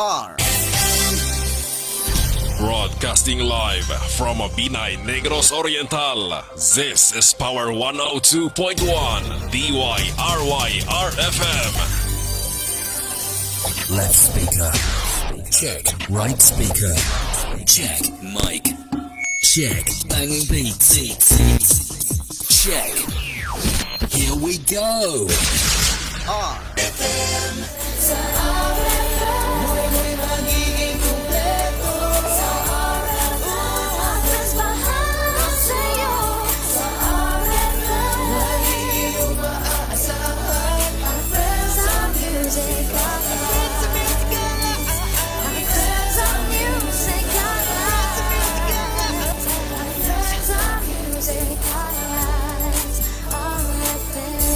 R. Broadcasting live from Binay, Negros Oriental. This is Power 102.1 DYRYRFM. Left speaker. Check. Right speaker. Check. Mic. Check. Banging beats. Check. Here we go. R. Sa RFM, buhay magiging kumpleto. Sa RFM, ang friends bahala sa'yo. Sa RFM, lagi iyong maaasahan. Ang friends, our music, our lives. Ang friends, our music, our lives. Ang friends, our music, our lives. RFM.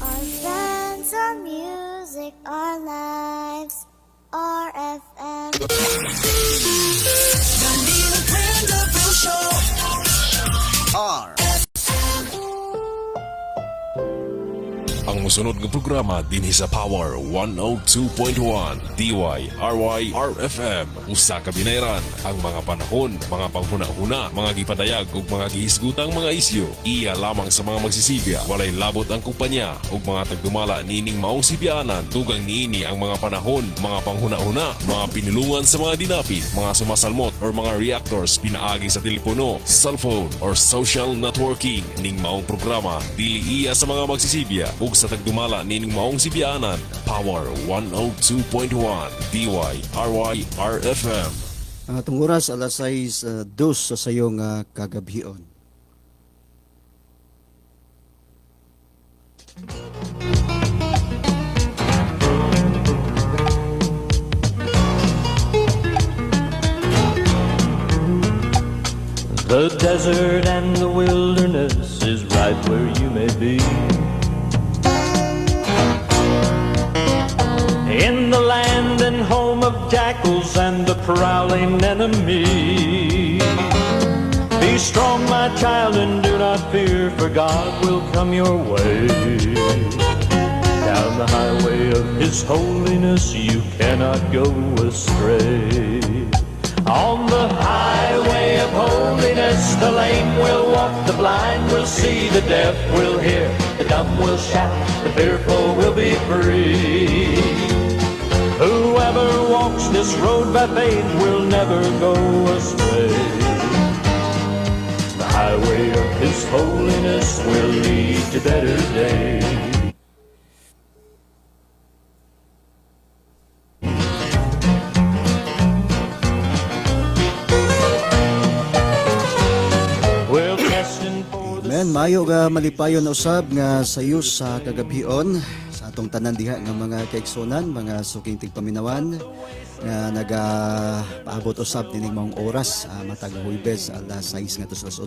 Our friends, our music, our lives, RFM. Danilo Brenda Show. R. Ang musunod nga programa dinhi sa Power 102.1 DYRYRFM, usa ka binayran ang mga panahon, mga panghuna-huna, mga gipadayag ug mga gihisgutang mga isyu, iya lamang sa mga magsisibya. Walay labot ang kumpanya ug mga tagdumala niining maong sibyaanan. Dugang niini ang mga panahon, mga panghuna-huna, mga pinulungan sa mga dinapit, mga sumasalmot or mga reactors pinaagi sa telepono, cellphone or social networking. Ning maong programa dili iya sa mga magsisibya ug sa tagdumala nining maong sibyaanan. Power 102.1 DYRYRFM. Ang atong oras alas 6, dos sa sayong kagabhion. The desert and the wilderness is right where you may be. In the land and home of jackals and the prowling enemy. Be strong, my child, and do not fear, for God will come your way. Down the highway of His holiness, you cannot go astray. On the highway of holiness, the lame will walk, the blind will see, the deaf will hear, the dumb will shout, the fearful will be free. Whoever walks this road by faith will never go astray. The highway of His holiness will lead to better days. We're destined for the Amen. Mayo nga malipayon na usab nga sayo sa kagabhion sa atong tanan diha nga mga kaigsunan, mga suking tigpaminawan nga nagapaabot usab nining maong oras, matag Huwebes alas 6 ngadto sa alas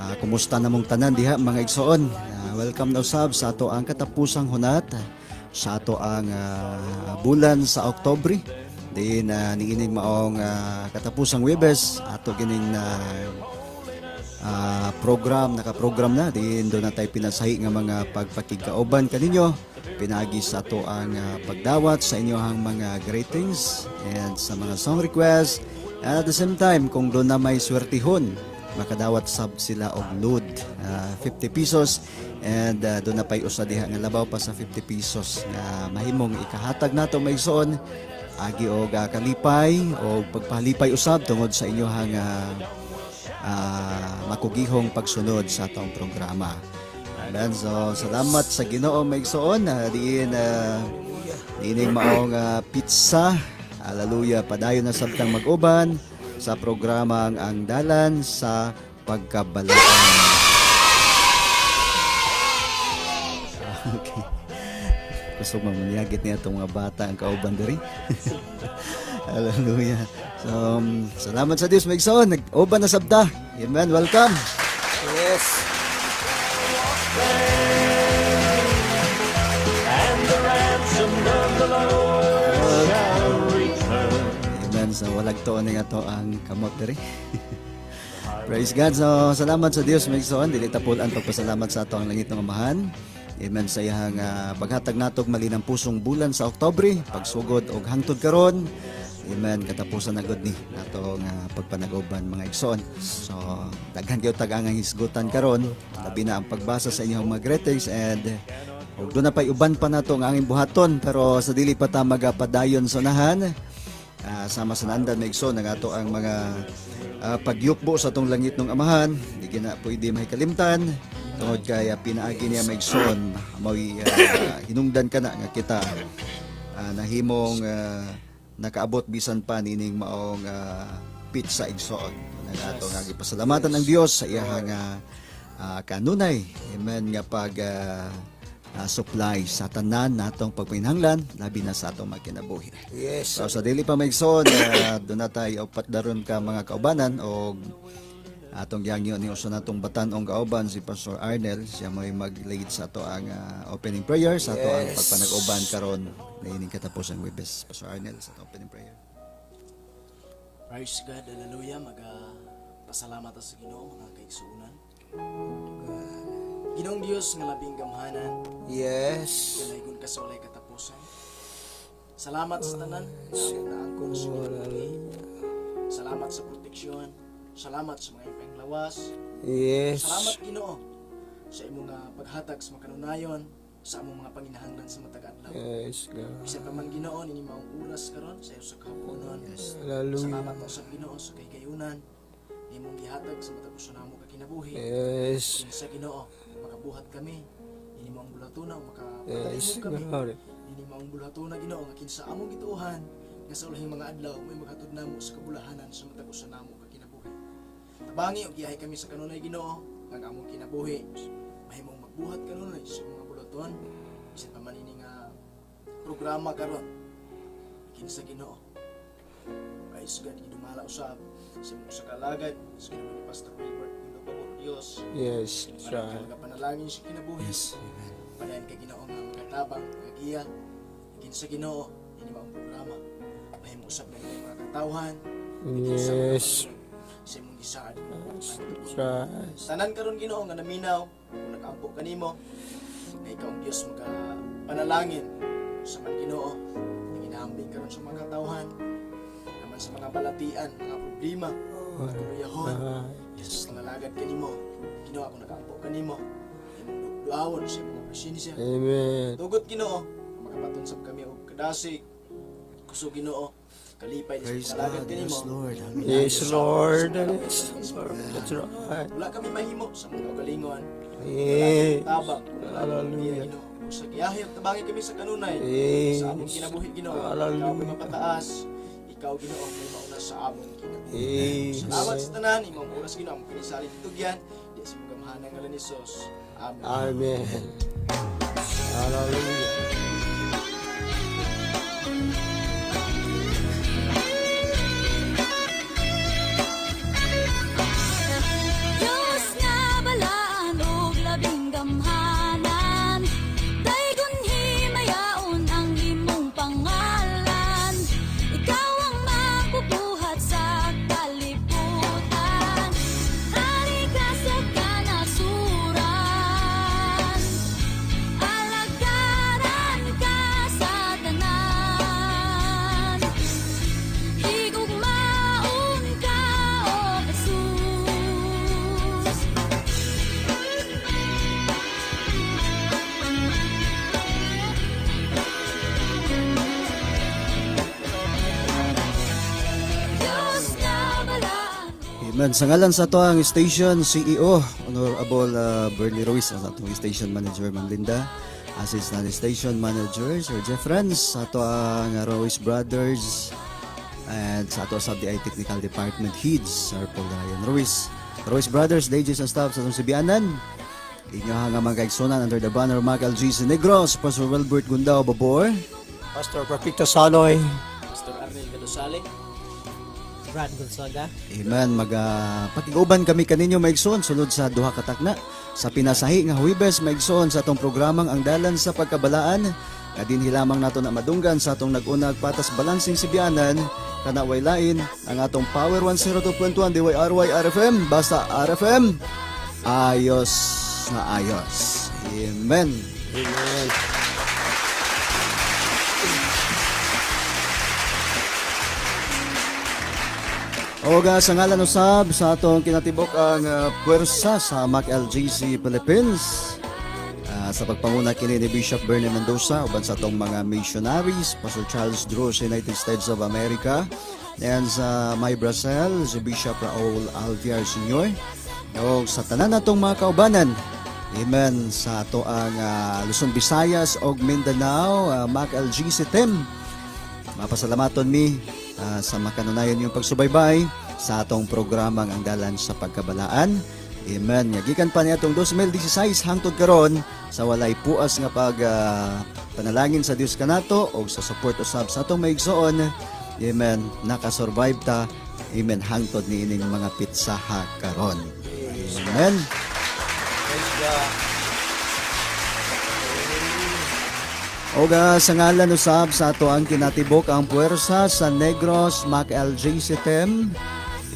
8. Kumusta namong tanan diha, mga igsoon? Welcome na usab sa ato ang katapusang hunat sa ato ang bulan sa Oktubre. Diin niining maong katapusang Huwebes ato gining na program, nakaprogram na diin do na tayo pinasahi nga mga pagpakigkauban kaninyo pinaagi sa ato ang pagdawat sa inyohang mga greetings and sa mga song requests, and at the same time kung doon na may swertihon makadawat sab sila og load, 50 pesos, and doon na pay usa diha nga labaw pa sa 50 pesos nga mahimong ikahatag nato, maigsoon, agi og kalipay o pagpalipay usab tungod sa inyohang makugihong pagsunod sa atong programa. Amen. So, salamat sa Ginoo, maigsoon. Diin niining maong pizza. Hallelujah. Padayon na sabtang mag-uban sa programang Ang Dalan sa Pagkabalaan. Okay. Kusog mamunyagit niya itong mga bata ang kauban diri. Hallelujah. So, salamat sa Dios, maigsoon. Nag-uban na sabta. Amen. Welcome. Yes. And the ransomed of the Lord shall return. Amen. So, walag tuon nga to ang kamot diri. Praise God. So, salamat sa Dios, mga igsoon. Dili ta pul-an pagpasalamat sa ato ang langit ng Amahan. Amen sa iyang paghatag natog malinang pusong bulan sa Oktubre, pagsugod og hangtod karon. Amen. Katapusan na gud ni nato nga pagpanagoban, mga igsoon. So, daghan kayo tag-angang hisgutan karon. Labi na ang pagbasa sa inyong mga greetings and ug doon na pa'y uban pa nato ang anging buhaton, pero sa dili pa ta magapadayon sa unahan, sama sa naandan, mga igsoon, ang ato ang mga pagyukbo sa atong langit ng Amahan, di gina pwede mahikalimtan tungod kay pinaagi niya, mga igsoon, mao'y hinungdan kana nga kita nahimong nakaabot bisan pa nining maong petsa, igsoon, nga ato nga gipasalamatan ang Dios sa iyahang kanunay, amen, nga pag supply sa tanan natong pagpanginahanglan, labi na sa atong mga kinabuhi. Yes. So sa dili pa, mga igsoon, doon na tayo upat daron ka mga kaubanan og atong yangyo ni usa natong batan-ong kauban, si Pastor Arnel. Siya mo'y mag-lead sa ato ang opening prayer sa ato ang pagpanag-uban karon niining katapos ang Huwebes. Pastor Arnel, sa ato opening prayer. Praise God, hallelujah. Maga pasalamat sa Ginoo, mga kaigsuonan. Ginoong Dios nga labing gamhanan, kanaygon ka sa walay katapusan. Salamat sa tanan nga among naangkon sa kinabuhi. Salamat sa proteksyon. Salamat sa mga ipeng lawas. Salamat, Ginoo, sa imong nga paghatag sa makanunayon sa among mga panginahanglan sa matag adlaw. Yes, God. Bisan pa man, Ginoo, nini maong oras karon sa iyo sa kahaponon. Hallelujah. Salamat sa Ginoo sa kahigayunan nimong gihatag sa matag usa namo ka kinabuhi. Kinsa, Ginoo, makabuhat kami ini maong bulatuna o makapatalihok kami God. ini maong bulatuna, Ginoo, nga kinsa among gituohan nga sa ulahing mga adlaw may maghatod namo sa kabulahanan sa matag usa namo ka kinabuhi. Tabangi og giyahe kami sa kanunay, Ginoo, nga ang among kinabuhi mahimong magbuhat kanunay sa mga bulaton bisan pa man ini nga programa karon. Kinsa, Ginoo, praise God, gidumala usab sa imong sa kalagad sa kinabuhi ni Pastor Wilbert Gundo Pabor, Dios. That's Padayon ka right. magapanalangin sa kinabuhi. Padayon ka, Ginoo, nga magatabang, magagiya. Kinsa, Ginoo, ini maong programa mahimo usab na mga katawhan. Kinsa sa imong gisaad. That's right. Tanan karon, Ginoo, nga naminaw kung nag-ampo kanimo nga ikaw ang Dios maka panalangin sa man, Ginoo, nga ginahambing karon sa mga katawhan naman sa mga balatian, mga problema, mga kuluyahon. Yes. Mga lagad kanimo, Ginoo, ako nag-ampo kanimo imong duawon sa imong presensya. Amen. Tugot, Ginoo, makabaton sab kami og kadasig, kusog, Ginoo, kalipay Praise sa palagad God. kanimo. Yes, Lord. Amen. Yes, Lord. Yes, Lord. That's right. Wala kami mahimo sa mga kaugalingon. Tabang. Hallelujah. Ginoo. Sa giyahe ug tabangi kami sa kanunay. Sa among kinabuhi, Ginoo. Hallelujah. Ikaw ang mapataas. Ikaw, Ginoo, may mauna sa among kinabuhi. Salamat sa tanan imong oras, Ginoo, among pinisalig itugyan. Di sa imong gamhanan ngalan ni Jesus. Amen. Amen. Hallelujah. Diyos nga balaan ug labing gamhanan, daygon himayaon ang imong pangalan. Ikaw ang magbubuhat sa kalibutan. Hari ka sa kanasuran. Alagaran ka sa tanan. Higugmaon ka, O Jesus. Diyos nga balaan. Amen. Sa ngalan sa ato ang station CEO, Honorable Bernie Ruiz, ang atong station manager, Ma'am Linda, assistant station manager, Sir Jeff Renz, sa ato ang Ruiz Brothers, and sa ato sa DI Technical Department Heads, Sir Paul Ryan Ruiz. Ruiz Brothers, DJs and staff sa atong Sibianan, inyo nga mga kaigsunan under the banner Michael G. Negros, Pastor Wilbert Gundao Babor, Pastor Perfecto Saloy. Pastor Arnel Gadosale. Brad Gonzaga. Amen. Mag pakiguban kami kaninyo, mga igsoon, sulod sa duha ka takna sa pinasahi nga Huwebes, mga igsoon, sa atong programang Ang Dalan sa Pagkabalaan. Nga dinhi lamang nato na madunggan sa atong nag-unag patas balansing Sibianan kana way lain ang atong Power 102.1 DYRY RFM, basta RFM ayos na ayos. Amen. Amen. Oga sa ngalan usab sa atong kinatibok ang puwersa sa MAC LGC Philippines. Sa pagpanguna kini ni Bishop Bernie Mendoza uban sa atong mga missionaries, Pastor Charles Drew sa United States of America, and sa May Brazil, si Bishop Raul Alviar Sr. O sa tanan natong mga kaubanan, amen, sa ato ang Luzon, Visayas og Mindanao, MAC LGC team. Mapasalamaton mi sa makanunayan yung pagsubaybay sa atong programang Ang Dalan sa Pagkabalaan. Amen. Nga gikan pa niya atong 2016 hangtod karon sa walay puas nga pag panalangin sa Dios kanato og sa support usab sa atong maigsoon. Amen. Nakasurvive ta. Amen. Hangtod niining mga pitsaha karon. Amen. Praise God. Oga sa ngalan usab sa ato ang kinatibok ang puwersa sa Negros Mac LGC Team.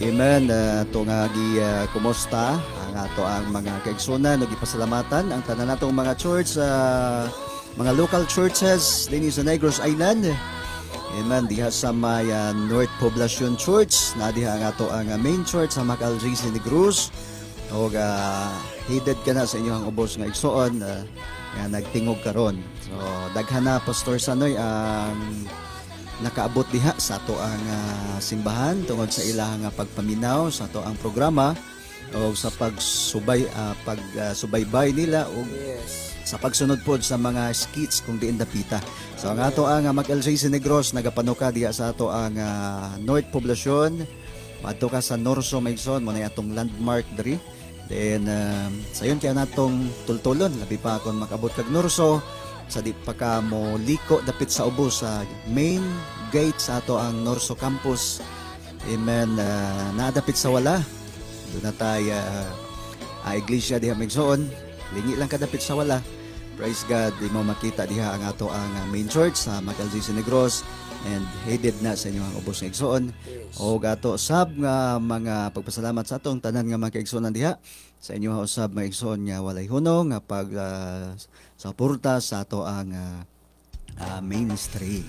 Amen. Ato nga gi kumusta ang ato ang mga kaigsunan ug gipasalamatan ang tanan natong mga church, mga local churches dinhi sa Negros Island. Amen. Diha sa may North Poblacion Church, na diha ang ato ang main church sa Mac LGC Negros. Og headed ka na sa inyong ubos nga igsoon nga nagtingog karon. So daghan na, Pastor Sanoy, ang nakaabot diha sa ato ang simbahan tungod sa ilang nga pagpaminaw sa ato ang programa o sa pagsubay pag subaybay nila og sa pagsunod pod sa mga skits kung diin dapita. So ang ato ang Mac LJC Negros nagapanuka diha sa ato ang North Poblacion. Madto ka sa Norso Maigson, mo na atong landmark diri. Then sayon kaya natong tultulon labi pa kon makabot kag Norso sa di pa ka mo liko dapit sa ubos sa main gate sa ato ang Norso Campus. Amen. Nadapit sa wala. Doon na tayo iglesia diha migsoon. Lingi lang kadapit sa wala. Praise God, di mo makita diha ang ato ang main church sa Mac LGC Negros and headed na sa inyong ubos nga igsoon. O ato sab nga mga pagpasalamat sa atong tanan nga mga kaigsuonan diha sa inyong usab mga igsoon nga walay hunong nga pag suporta sa ato ang ministry.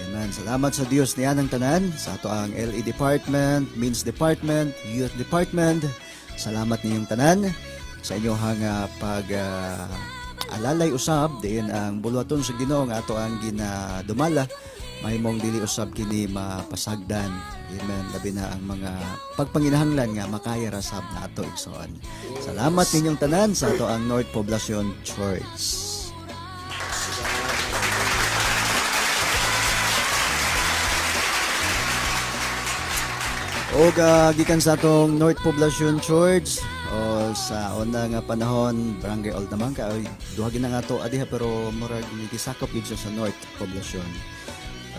Amen. Salamat sa Dios niya ng tanan sa ato ang LE Department, Means Department, Youth Department. Salamat niyong tanan sa inyong pag alalay usab diin ang buluhaton sa Ginoo nga ato ang ginadumala mahimong dili usab kini mapasagdan. Amen. Labi na ang mga pagpanginahanglan nga makaya ra sab nato igsoon. Salamat ninyong tanan sa ato ang North Poblacion Church. Og gikan sa atong North Poblacion Church o sa una nga panahon Barangay Old Namangka oy duha gina nga to adiha pero murag gisakop gyud siya sa North Poblacion.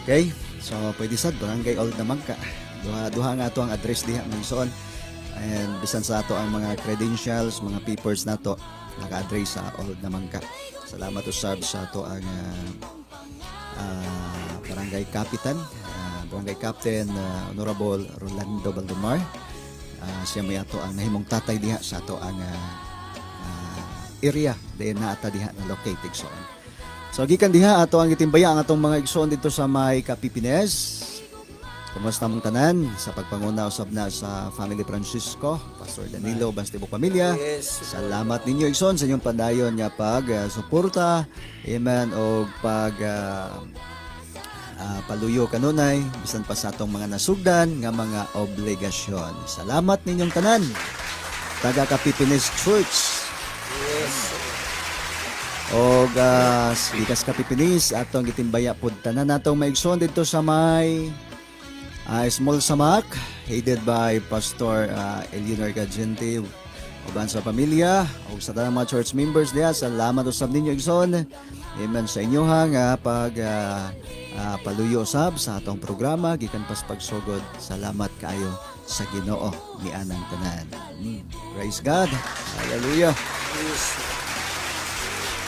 Okay? So pwede sad Barangay Old Namangka. Duha duha nga ato ang address diha mga. And bisan sa ato ang mga credentials, mga papers nato naka-address sa Old Namangka. Salamat usab sa ato ang Barangay Kapitan, Barangay Captain Honorable Rolando Baldomar. Siya may ato ang nahimong tatay diha sa ato ang area diin naata diha na located igsoon. So gikan diha ato ang gitimbaya ang atong mga igsoon dito sa may Kapipines. Kumusta mong tanan sa pagpanguna usab na sa Family Francisco, Pastor Danilo Bastibo Pamilya. Yes. Salamat ninyo igsoon sa inyong padayon nga pag suporta, amen, og pag paluyo kanunay bisan pa sa atong mga nasugdan nga mga obligasyon. Salamat ninyong tanan. Taga Kapipines Church. Yes. Og gikas Kapipinis atong gitimbaya pud tanan natong maigsoon didto sa may Small Samak, headed by Pastor Eleanor Gagente uban sa pamilya ug sa tanang mga church members diha. Salamat usab ninyo igsoon. Amen sa inyohang pag paluyo usab sa atong programa gikan pas pagsugod. Salamat kaayo sa Ginoo nianang tanan. Praise God. Hallelujah. Yes.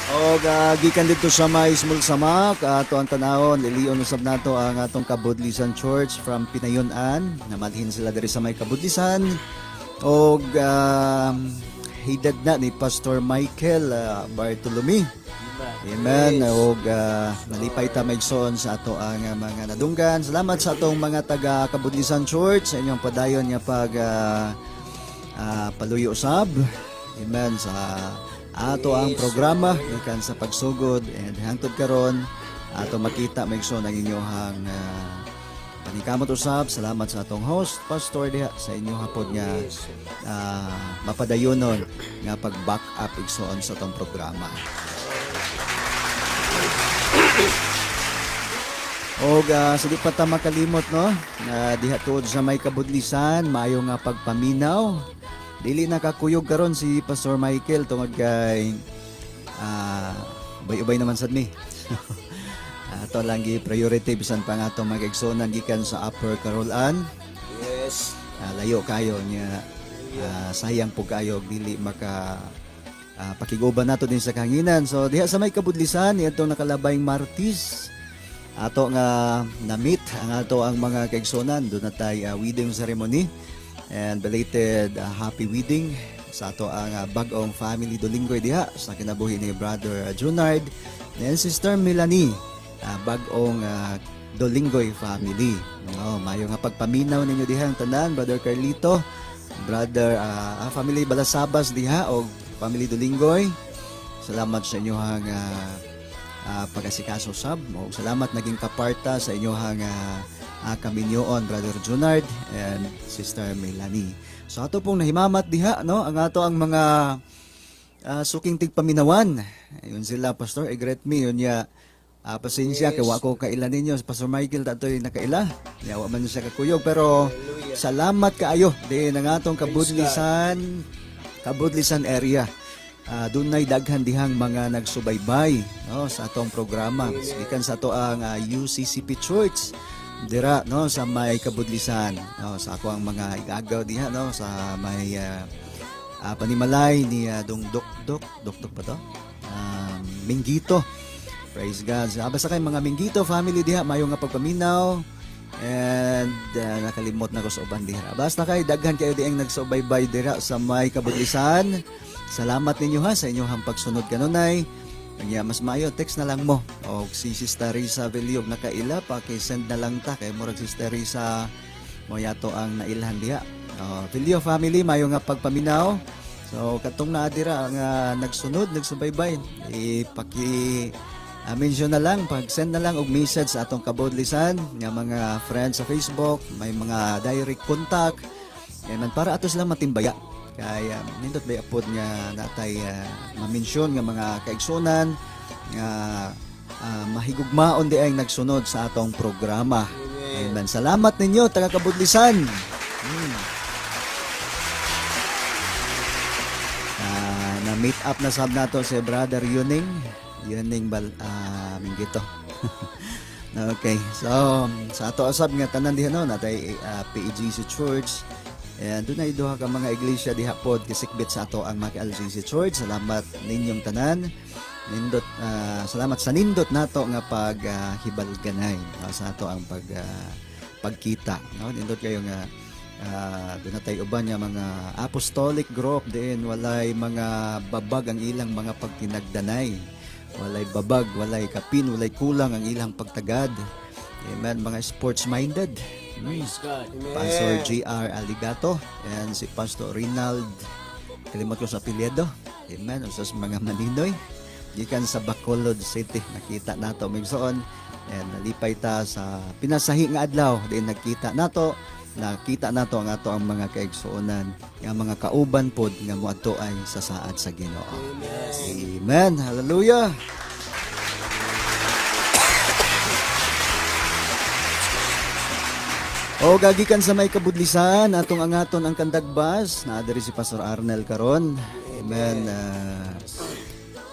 Og gikan dito sa may Smulsamak, ato ang tanawon, lilion usab nato ang atong Kabudlisan Church from Pinayon-an. Namalhin sila diri sa may Kabudlisan. Og hidad na ni Pastor Michael Bartolome. Amen. Og nalipay ta maigsoon sa ato ang mga nadunggan. Salamat sa atong mga taga Kabudlisan Church sa inyong padayon nga pag paluyo usab. Amen sa ato ang programa gikan sa pagsugod and hangtod karon ato makita maigsoon ang inyong paningkamot usab. Salamat sa atong host Pastor diha sa inyong hapon nga mapadayonon nga pag-back up igsoon sa atong programa. Og sa di pa ta makalimot, no, na diha tuod sa may Kabudlisan, maayo nga pagpaminaw. Dili na kakuyog karon si Pastor Michael tungod kay ubay-ubay naman sad mi. Ato lang gi priority bisan pa nga atong mga igsonan gikan sa Upper Carolan. Yes. Layo kayo niya, sayang po kayo og dili maka pakiguban nato din sa kahanginan. So diha sa may Kabudlisan niadtong nakalabayng Martis, ato nga na-meet ang ato ang mga kaigsonan. Doon na tay wedding ceremony and belated happy wedding sa ato ang bag-ong family Dolinggoy diha sa kinabuhi ni Brother Junard and Sister Melanie, bag-ong Dolinggoy family. No, mayo nga pagpaminaw ninyo diha ang tanan, Brother Carlito, Brother family Balasabas diha og family Dolinggoy. Salamat sa inyong pag-asikaso sab. O, salamat naging kaparta sa inyong kaminyoon, Brother Junard and Sister Melanie. So ato pong nahimamat diha, no, ang ato ang mga suking tigpaminawan. Ayun sila, Pastor, i-greet me yun ya. Pasensya kay wa ko kaila ninyo. Pastor Michael tatoy nakaila. Ya wa man siya kakuyog, pero salamat kaayo din ang atong Kabudlisan area. Dunay daghan dihang mga nagsubaybay, no, sa atong programa. Gikan sa ato ang UCCP Church dira, no, sa may Kabudlisan, no, sa ako ang mga igagaw diha, no, sa may panimalay ni Dong Dok Dok Dok Dok ba to? Minggito. Praise God. Basta kay mga Minggito family diha, mayo nga pagpaminaw. And nakalimot na ko sa uban diha. Basta kay daghan kayo diang nagsubaybay dira sa may Kabudlisan. Salamat ninyo ha sa inyong pagsunod kanunay. Kanya mas maayo text na lang mo. O si Sister Risa Veliog nakaila pa kay send na lang ta kay murag Sister Risa mo yato ang nailhan diha. Vilio family, mayo nga pagpaminaw. So katong naa dira nga nagsunod, nagsubaybay, ipaki mention na lang, pag-send na lang og message sa atong Kabudlisan nga mga friends sa Facebook, may mga direct contact. Kaya man para ato sila matimbaya. Kay nindot bay apod nga natay ma-mention nga mga kaigsunan nga mahigugmaon di ay nagsunod sa atong programa. Amen. Salamat ninyo taga Kabudlisan. Na meet up na sab nato si Brother Yuning. Yuning Bal Minggito. Okay. So sa ato usab nga tanan diha, no, natay PEGC Church. And doon ay duha ka mga iglesia diha pod kisikbit sa ato ang Maki LGC Church. Salamat ninyong tanan. Nindot, salamat sa nindot nato nga pag hibalganay, no, sa ato ang pagkita, no. Nindot kayo nga doon na tayo uban nga mga apostolic group din, walay mga babag ang ilang mga pagtinagdanay. Walay babag, walay kapin, walay kulang ang ilang pagtagad. Amen, mga sports minded. Praise God. Pastor G.R. Aligato and si Pastor Rinald, kalimot ko sa apelyido. Amen. Usa sa mga maninoy gikan sa Bacolod City. Nakita nato migsoon and nalipay ta sa pinasahi nga adlaw din nagkita nato. Nakita nato ang ato ang mga kaigsuonan nga mga kauban pod nga moadto ay sa saad sa Ginoo. Amen. Hallelujah. O gagikan sa may Kabudlisan, atong angaton ang Kandagbas, naa diri si Pastor Arnel karon. Amen.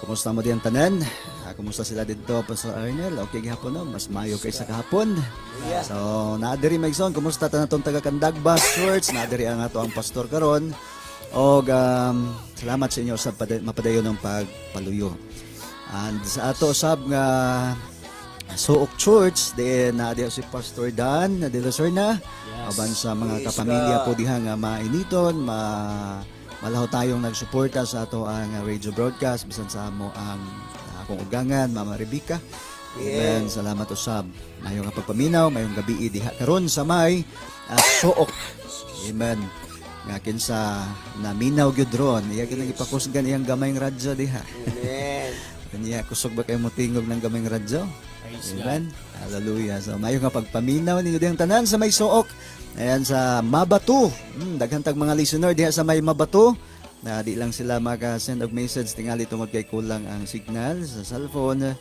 Kumusta mo diyan tanan? Kumusta sila didto, Pastor Arnel? Okay gihapon, no? Mas mayo kaysa kahapon. So, naa diri maigsoon, kumusta tanan tong taga Kandagbas Church? Naa diri ang ato ang pastor karon. Og salamat sa inyo sa mapadayon ng pagpaluyo. And sa ato sab nga Suok Church diin na diha si Pastor Dan de la Serna. Yes. Aban sa mga Praise kapamilya God. po diha nga mainiton, malaho tayong nagsuporta sa ato ang radio broadcast bisan sa amo ang akong ugangan, Mama Rebecca. Amen. Salamat usab. Mayong nga pagpaminaw, mayong gabi diha karon sa may Suok. Amen. Nga kinsa naminaw gyud ron, iya gyud ang ipakusgan iyang gamayng radyo diha. Amen. Kanya kusog ba kayo motingog ng gamayng radyo? Praise God. Amen. Hallelujah. So mayo nga pagpaminaw ninyo diyang tanan sa may Suok. Ayan sa Mabato. Daghan tag mga listener diha sa may Mabato. Na di lang sila maka-send og message tingali tungod kay kulang ang signal sa cellphone.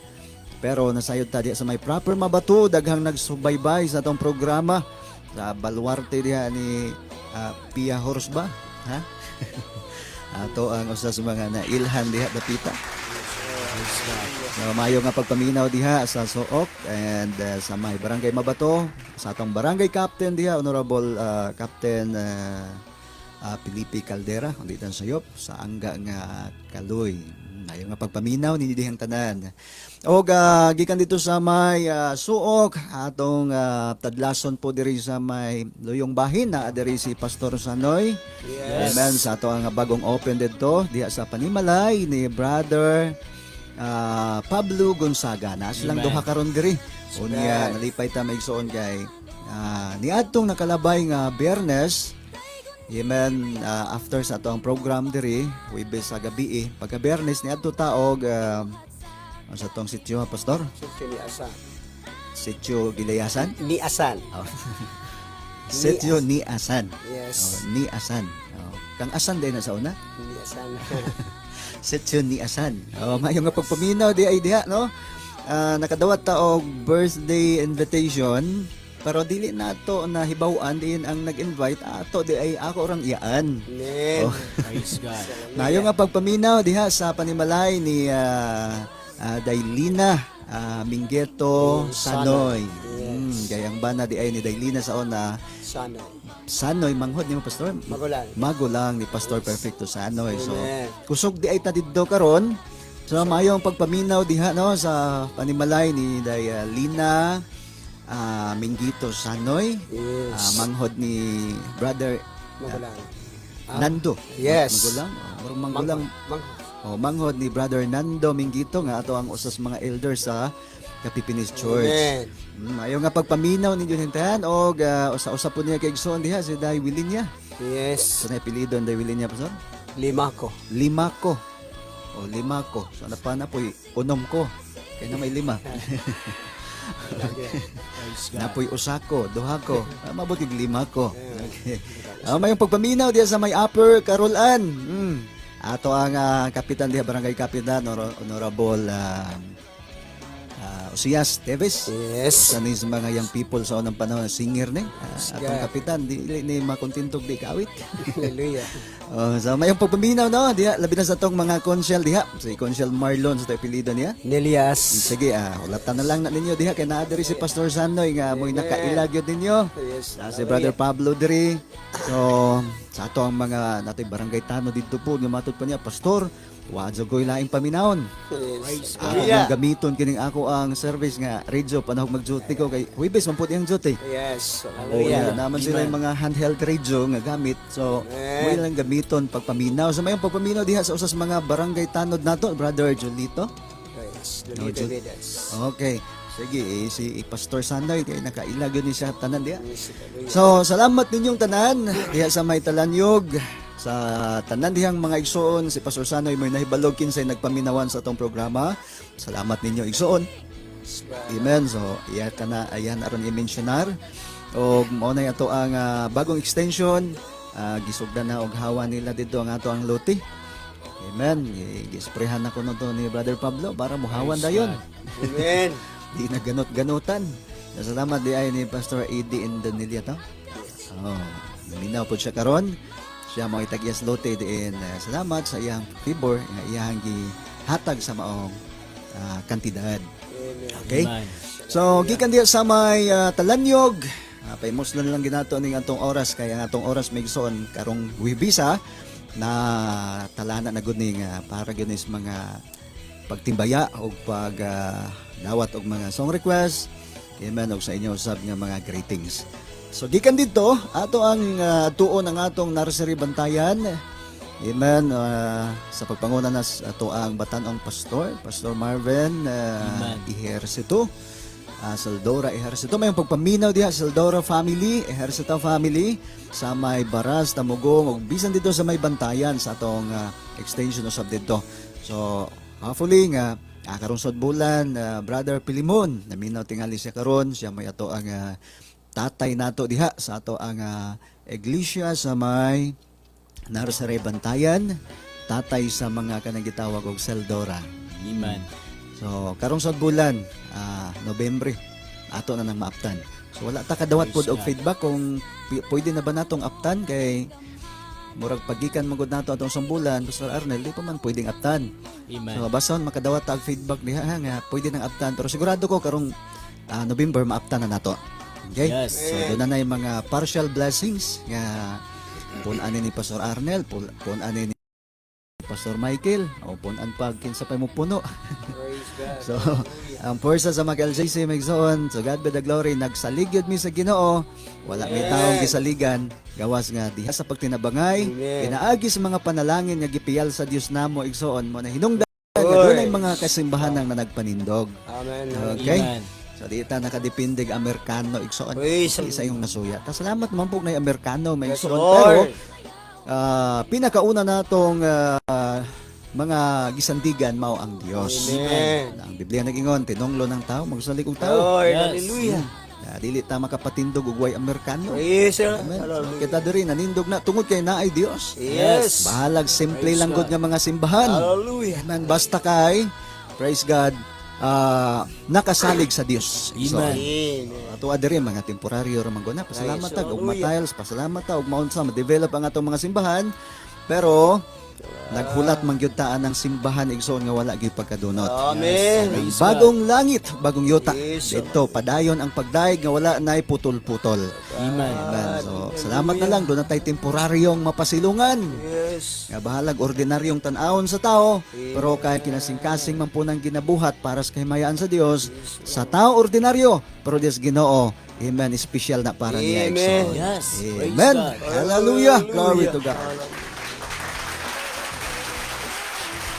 Pero nasayod ta diha sa may proper Mabato, daghang nagsubaybay sa atong programa sa baluarte diha ni Pia Horse ba? Ha? Ato ang usa sa mga nailhan diha dapita. Praise God. So, mayo nga pagpaminaw diha sa Suok and sa may Barangay Mabato, sa atong barangay captain diha, Honorable Captain Felipe Caldera, kung di tan sayop, sa angga nga Kaloy. Mayo nga pagpaminaw ninyo dihang tanan. Og gikan dito sa may Suok, atong tadlason po diri sa may Luyong Bahin na diri si Pastor Sanoy. Yes. Amen. Sa ato ang bagong open didto diha sa Panimalay ni Brother Pablo Gonzaga. Na silang Amen. duha karon diri. Unya nalipay ta maigsoon kay niadtong nakalabay nga Biyernes. Amen. After sa ato ang program diri, Huwebes sa gabi eh. Pagka Biyernes niadto ta og sa atong sitio ha, Pastor? Sitio ni Asan. Sitio Gilayasan? Ni Asan. Oh. Sitio ni Asan. Yes. Oh, ni Asan. Oh. Kang Asan din na sa una? Ni Asan. Sitio ni Asan. Oh, mayo nga pagpaminaw di ay diha no. Nakadawat ta og birthday invitation pero dili nato na hibaw-an diin ang nag-invite ato di ay ako orang iyaan. Amen. Oh. Praise God. Mayo nga pagpaminaw diha sa panimalay ni Dailina Minggeto Sanoy. Sanoy. Yes. Kay ang bana di ay ni Dailina sa una Sanoy. Sanoy manghod nimo, Pastor? Magulang. Magulang ni Pastor Perfecto Sanoy. So Amen. kusog di ay ta didto karon. So maayong pagpaminaw diha no sa panimalay ni Dailina Minggito Sanoy. Yes. Manghod ni Brother Magulang. Nando. Yes. Magulang. Oh, murag magulang. Manghod. Oh, manghod ni Brother Nando Minggito nga ato ang usas mga elder sa Kapipinis Church. Amen. Ayaw nga pagpaminaw ninyo hintahan og usa-usa po niya kay igsoon diha si Day Wilinya. Yes. So na apelyido ang Day Wilinya, Pastor? Lima ko. Lima ko. O lima ko. So na pa na po unom ko. Kaya na may lima. Praise God. Napoy usa ko, duha ko. Mabot og lima ko. Okay. Mayong pagpaminaw diha sa may Upper Carolan. Ato ang kapitan diha, barangay kapitan Honorable Osias Teves. Yes. Sa ni sa mga young people sa unang panahon, singer ni. Atong God. kapitan di ni makontentog di kaawit. Hallelujah. Oh, so mayong pagpaminaw no diha labi na sa atong mga konsyel diha. Si Konsyel Marlon sa apelyido niya. Nelias. Sige, hulatan na lang na ninyo diha kay naa diri si Pastor Sanoy nga mo'y nakaila gyud ninyo. Yes. Si Brother Pablo diri. So, sa ato ang mga natoy barangay tano didto po nga matud pa niya, Pastor, wa jud ko'y laing paminawon. Yes. Ako nang gamiton kining ako ang service nga radio panahog mag-duty ko kay Huwebes man pud iyang duty. Yes. Oh, yeah, Hallelujah. naman sila yung mga handheld radio nga gamit. So, Amen. mo ilang gamiton pagpaminaw. So, mayong pagpaminaw diha sa usas mga barangay tanod nato, Brother Julito. Yes. No, Lolita Vidas. Okay. Sige, si Pastor Sanoy kay nakaila gyud ni siya tanan diha. Yes. Hallelujah. So, salamat ninyong tanan diha sa may Talanyog, sa tanan dihang mga igsoon. Si Pastor Sanoy mo'y nahibalog kinsay nagpaminawan sa atong programa. Salamat ninyo, igsoon. Amen. So, iya ka na ayan aron i-mentionar. Og mao na ato ang bagong extension. Gisugdan na og hawa nila didto ang ato ang lote. Amen. Gisprehan ako no to ni Brother Pablo para muhawan dayon. Amen. Di na ganot-ganotan. Salamat di ay ni Pastor A.D. Indonilia to. Oh, naminaw po siya karon. Siya mo itag-iyas lote diin. Salamat sa iyang favor nga iyang gihatag sa maong kantidad. Amen. Okay? Amen. So, gikan diha sa may Talanyog, paimuslan lang ginato ning atong oras kay ang atong oras may igsoon karong Huwebesa na talana na gud ning para gyud ni sa mga pagtimbaya og pag dawat og mga song request. Amen, og sa inyo usab nga mga greetings. So gikan dito ato ang tuon ang atong nursery Bantayan. Amen. Sa pagpanguna na ato ang batanong pastor, Pastor Marvin Ejercito. Saldora Ejercito. May pagpaminaw diha Saldora family, Ejercito family sa may Baras, Tamugong ug bisan dito sa may Bantayan sa atong extension usab dito. So hopefully nga karon sa bulan, Brother Pilimon naminaw tingali siya karon, siya may ato ang tatay nato diha sa ato ang iglesia sa may Nursery Bantayan, tatay sa mga kanang gitawag og Seldora. Amen. So karong sa bulan, Nobyembre, ato na nang maaptan. So wala ta kadawat pod og feedback kung pwede na ba natong aptan kay murag pagikan man gud nato atong bulan, Pastor Arnel, di pa man pwedeng aptan. Amen. So basta makadawat ta og feedback diha ha, nga pwede nang aptan, pero sigurado ko karong November maaptan na nato. Okay? Yes. So doon na na yung mga partial blessings nga pun-an ni Pastor Arnel, pun-an ni Pastor Michael, o pun-an pag kinsa pa mo puno. Praise God. So, ang pwersa sa mga LJC Megzoon, so God be the glory, nagsalig yun mi sa Ginoo, wala may taong gisaligan, gawas nga diha sa pagtinabangay, Amen. pinaagi sa mga panalangin nga gipiyal sa Dios namo igsoon mo na hinungdan nga dunay mga kasimbahan ang nanagpanindog. Amen. Okay? Amen. So di ta nakadepende ang Amerikano igsoon. Praise Isa yung nasuya. Ta salamat man po na Amerikano may Yes, igsoon Lord. pero pinakauna natong mga gisandigan mao ang Dios. Amen. Ang Biblia nagingon tinunglo ng tao magsalig og tao. Lord, Yes. hallelujah. Dili ta makapatindog og way Amerikano. Praise the Amen. So, Hallelujah. kita diri nanindog na tungod kay naay Dios. Yes. Bahalag simple Praise lang gud God. nga mga simbahan. Hallelujah. Amen. Basta kay praise God nakasalig sa Dios. So, Amen. Amen. ato diri mga temporaryo ra man gud na. Pasalamat Praise ta og Hallelujah. matiles, pasalamat ta og maunsa ma-develop ang atong mga simbahan. Pero naghulat man gyud taan ang simbahan igsoon nga wala gyud pagkadunot. Amen. Ang bagong langit, bagong yuta. Yes. Dito padayon ang pagdaig nga wala nay putol-putol. Amen. Amen. So, salamat na lang doon na tay temporaryong mapasilungan. Yes. Nga bahalag ordinaryong tan-awon sa tao, pero kahit kinasingkasing man po ng ginabuhat para sa kahimayaan sa Dios, sa tao ordinaryo, pero Dios Ginoo, amen, espesyal na para niya. Amen. igsoon. Yes. Praise Amen. God. Hallelujah. Glory to God.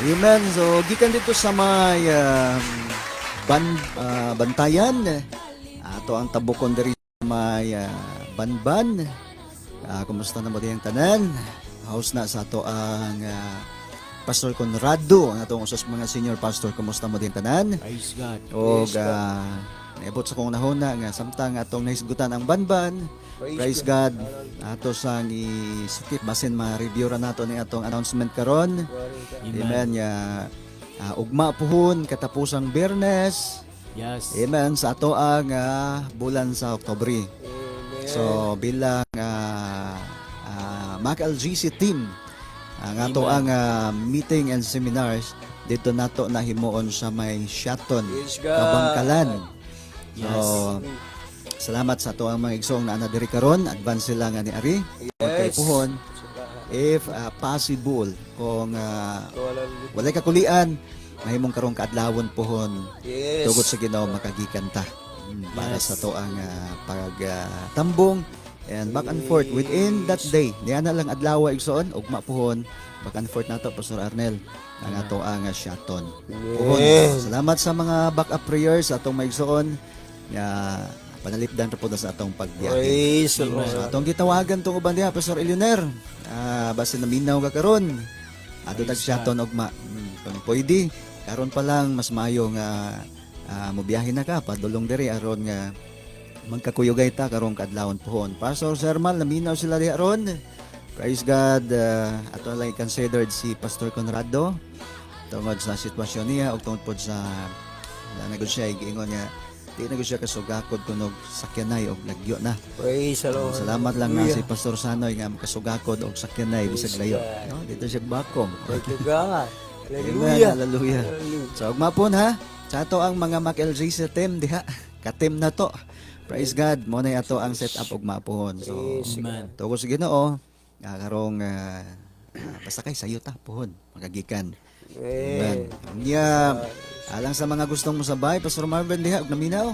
Amen. So, gikan dito sa may bantayan. Ato ang tabukon diri sa may banban. Kumusta na mo diyang tanan? House na sa ato ang Pastor Conrado, ang atong usas mga senior pastor. Kumusta mo diyang tanan? Praise God. Og naibot sa kong nahuna nga samtang atong nahisgutan ang banban. Praise God. Ato sang i-skip basin ma-review ra nato ni atong announcement karon. Amen. Nga ugma puhon katapusang Biyernes. Yes. Amen sa ato ang bulan sa Oktubre. So bilang MacLGC team ang ato ang meeting and seminars dito nato nahimuon sa may Shaton, Praise God. Kabangkalan. Yes. So salamat sa ato ang mga igsoong na ana diri karon, advance sila nga ni Ari. Okay Yes. puhon if possible kung walay kakulian mahimong karong kaadlawon puhon Yes. tugod sa Ginoo makagikan ta para Yes. sa to ang pagtambong and back and forth within that day niya na lang adlaw igsoon ugma puhon back and forth nato Pastor Arnel ang ato ang Shaton puhon. Salamat sa mga backup prayers atong maigsoon nga panalipdan ra po na sa atong pagbiyahe. Praise the Lord. So, atong gitawagan tong uban diha Pastor Elioner. Basta naminaw ka karon. Adto tag Shaton ugma. Kung pwede karon pa lang mas maayo nga mobiyahe na ka padulong diri aron nga magkakuyugay ta karong kaadlawon pohon. Pastor Sermal naminaw sila diha ron. Praise God. Ato lang considered si Pastor Conrado tungod sa sitwasyon niya o tungod pod sa wala na gud siya giingon niya di na gud siya kasugakod kunog sakyanay og lagyo na. Praise the Lord. Salamat lang na si Pastor Sanoy nga makasugakod og sakyanay bisag layo. No, dito siya bakom. Thank you, God. Amen. Hallelujah. Hallelujah. So ugma pon ha. Sa ato ang mga Mac LGC team diha. Katim na to. Praise God. Mo na ato ang set up ugma pohon. So Amen. tugod sa Ginoo nga karong basta kay sayo ta pohon makagikan. Amen. Nya alang sa mga gustong mosabay, Pastor Marvin diha og naminaw.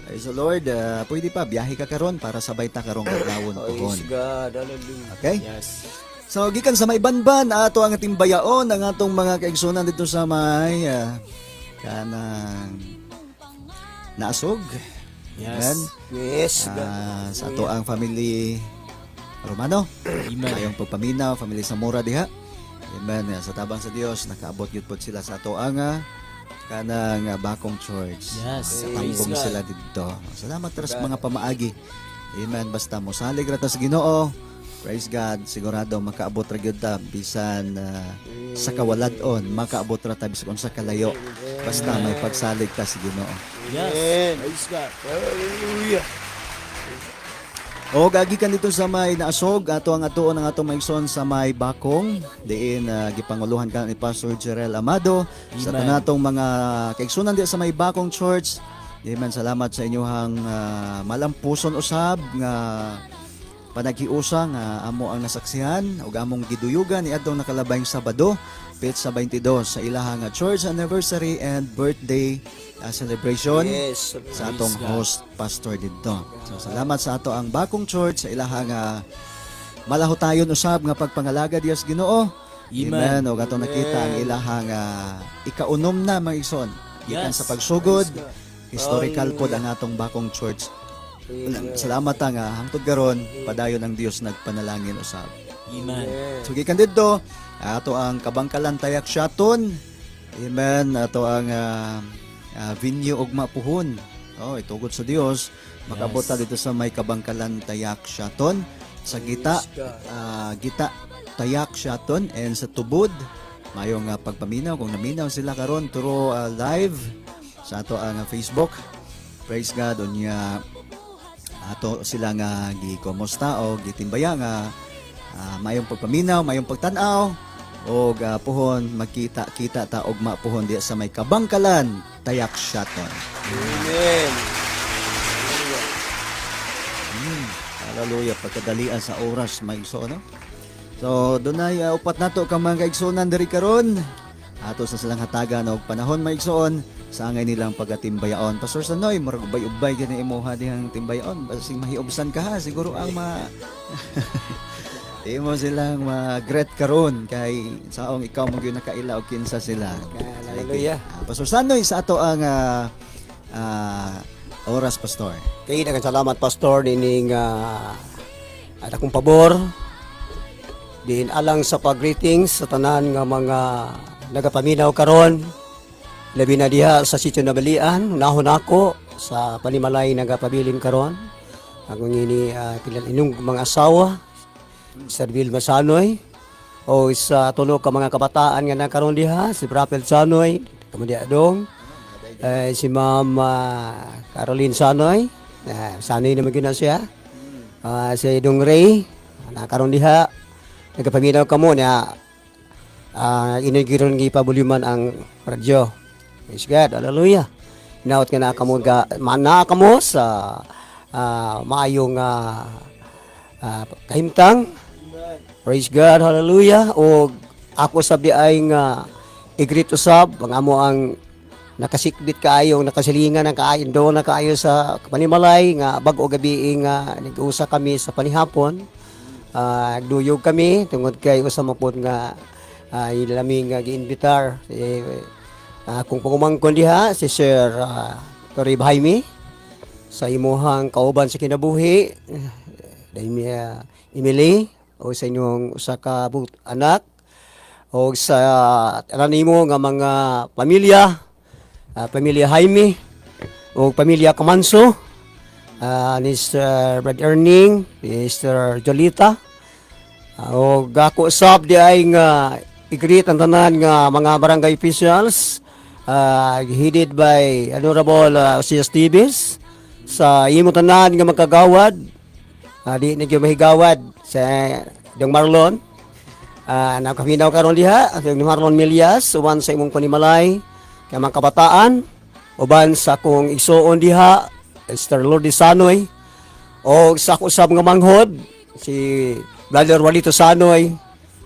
Praise the Lord. Pwede pa biyahe ka karon para sabay ta karong kadlawon pohon. Praise God. Hallelujah. Okay? Yes. So gikan sa may banban ato ang timbayaon ang atong mga kaigsunan dito sa may kanang Naasog. Yes. Amen. Yes, God. Sa ato ang family Romano. Amen. Ayong pagpaminaw, family Zamora diha. Amen. Sa tabang sa Dios nakaabot gyud pod sila sa ato ang kanang Bakong Church. Yes. Sa Praise tambong God. sila didto. Salamat ra sa mga pamaagi. Amen. Basta mosalig ra ta sa Ginoo. Praise God. Sigurado makaabot ra gyud ta bisan sa kawalad-on, makaabot ra ta bisan unsa kalayo. Basta may pagsalig ta sa Ginoo. Yes. Amen. Praise God. Hallelujah. O gagikan dito sa may Naasog ato ang atuon ang atong maigsoon sa may Bakong diin gipanguluhan ka ni Pastor Jerel Amado sa Amen. tanatong mga kaigsunan diha sa may Bakong Church. Amen. Salamat sa inyong malampuson usab nga panaghiusa nga amo ang nasaksihan ug among giduyugan niadtong nakalabayng Sabado, petsa 22, sa ilahang church anniversary and birthday celebration sa atong Praise God. host pastor didto. So salamat sa ato ang Bakong Church sa ilahang malahutayon usab nga pagpangalaga Dios Ginoo. Amen. Amen. Og atong nakita ang ilahang ikaunom na mga igsoon. Gikan Yes. sa pagsugod, historical pod ang atong Bakong Church. Salamat ta nga hangtod karon padayon ang Dios nagpanalangin usab. Amen. So gikan didto ato ang Kabangkalan Tayak Shaton. Amen. Ato ang venue og mapuhon. Oh, itugod sa Dios makabot ta dito sa may Kabangkalan Tayak Shaton sa Gita, Gita Tayak Shaton and sa Tubod. Mayong pagpaminaw kung naminaw sila karon through live sa ato ang Facebook. Praise God. Unya ato sila nga gikumusta o gitimbaya nga mayong pagpaminaw, mayong pagtan-aw og puhon magkita-kita ta og mapuhon diya sa may Kabangkalan Tayak Shaton. Amen. Hallelujah, pagkadalian sa oras may igsoon, no? So dunay upat nato ka mga kaigsuonan diri karon. Ato sa silang hatagan og panahon, mga igsoon, sa angay nilang pagatimbayaon. Pastor Sanoy, murag ubay-ubay gani imuha dihang timbayaon. Basing mahiubsan ka ha, siguro ang ma imo silang ma-greet karon kay saong ikaw mo gyud nakaila og kinsa sila. Hallelujah. Pastor Sanoy, sa ato ang oras, Pastor. Kay daghang salamat, Pastor, nining at akong pabor din alang sa pag-greetings sa tanan nga mga nagapaminaw karon, labi na diha sa sitio Nabalian, unahon ako sa panimalay nagapabilin karon, akong ini inyong mga asawa, Sir Bill Masanoy, o sa tulo ka mga kabataan nga nakaroon diha, si Rapel Sanoy kamo diha dong, si Ma'am Caroline Sanoy, Sanoy naman gyud na siya. Si Dong Ray nakaroon diha nagapaminaw kamo niya, inigiron gipabulyuman ang radyo. Praise God, hallelujah. Hinaot nga naa kamo ga mana kamo sa maayong kahimtang. Praise God, hallelujah. O ako sab di ay nga i-greet usab ang amo ang nakasikbit kaayo, nakasilingan ang kaayo do na kaayo sa panimalay nga bag-o gabi nga nag-usa kami sa panihapon. Nagduyog kami tungod kay usa man pod nga ilaming nga giinbitar eh, akong pangumangkon diha si Sir Torib Jaime sa imuhang kauban sa kinabuhi dahil Emily o sa inyong usa ka anak o sa tanan nimo nga mga pamilya, pamilya Jaime o pamilya Kamanso, ni Sir Brad Erning, ni Sir Jolita, o gako sab di ay nga i-greet ang tanan nga mga barangay officials headed by Honorable Osias Tibis sa imo tanan nga magkagawad, di na gyud mahigawad sa Dong Marlon, nakaminaw karon diha ang Dong Marlon Milias uban sa imong panimalay kay mga kabataan, uban sa akong igsuon diha Mr. Lourdes Sanoy o sa ako usab nga manghod si Brother Walito Sanoy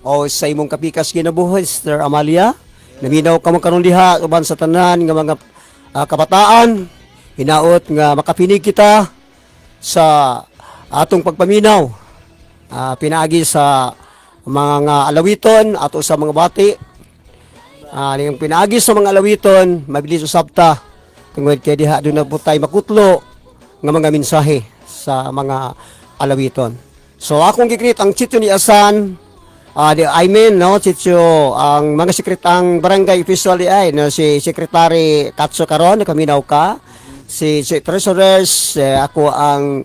o sa imong kapikas kinabuhi Sister Amalia. Naminaw kamo karon diha uban sa tanan nga mga kabataan, hinaot nga makapinig kita sa atong pagpaminaw. Pinaagi sa mga alawiton ato sa mga bati. Yung pinaagi sa mga alawiton, mabilis usab ta tungod kay diha doon na po tayo makutlo nga mga mensahe sa mga alawiton. So akong gi-greet ang sitio ni Asan, di, I mean, no, sitio, ang mga ang barangay official di ay, no, si Secretary Katso karon, nakaminaw ka, si Treasurers, eh, ako ang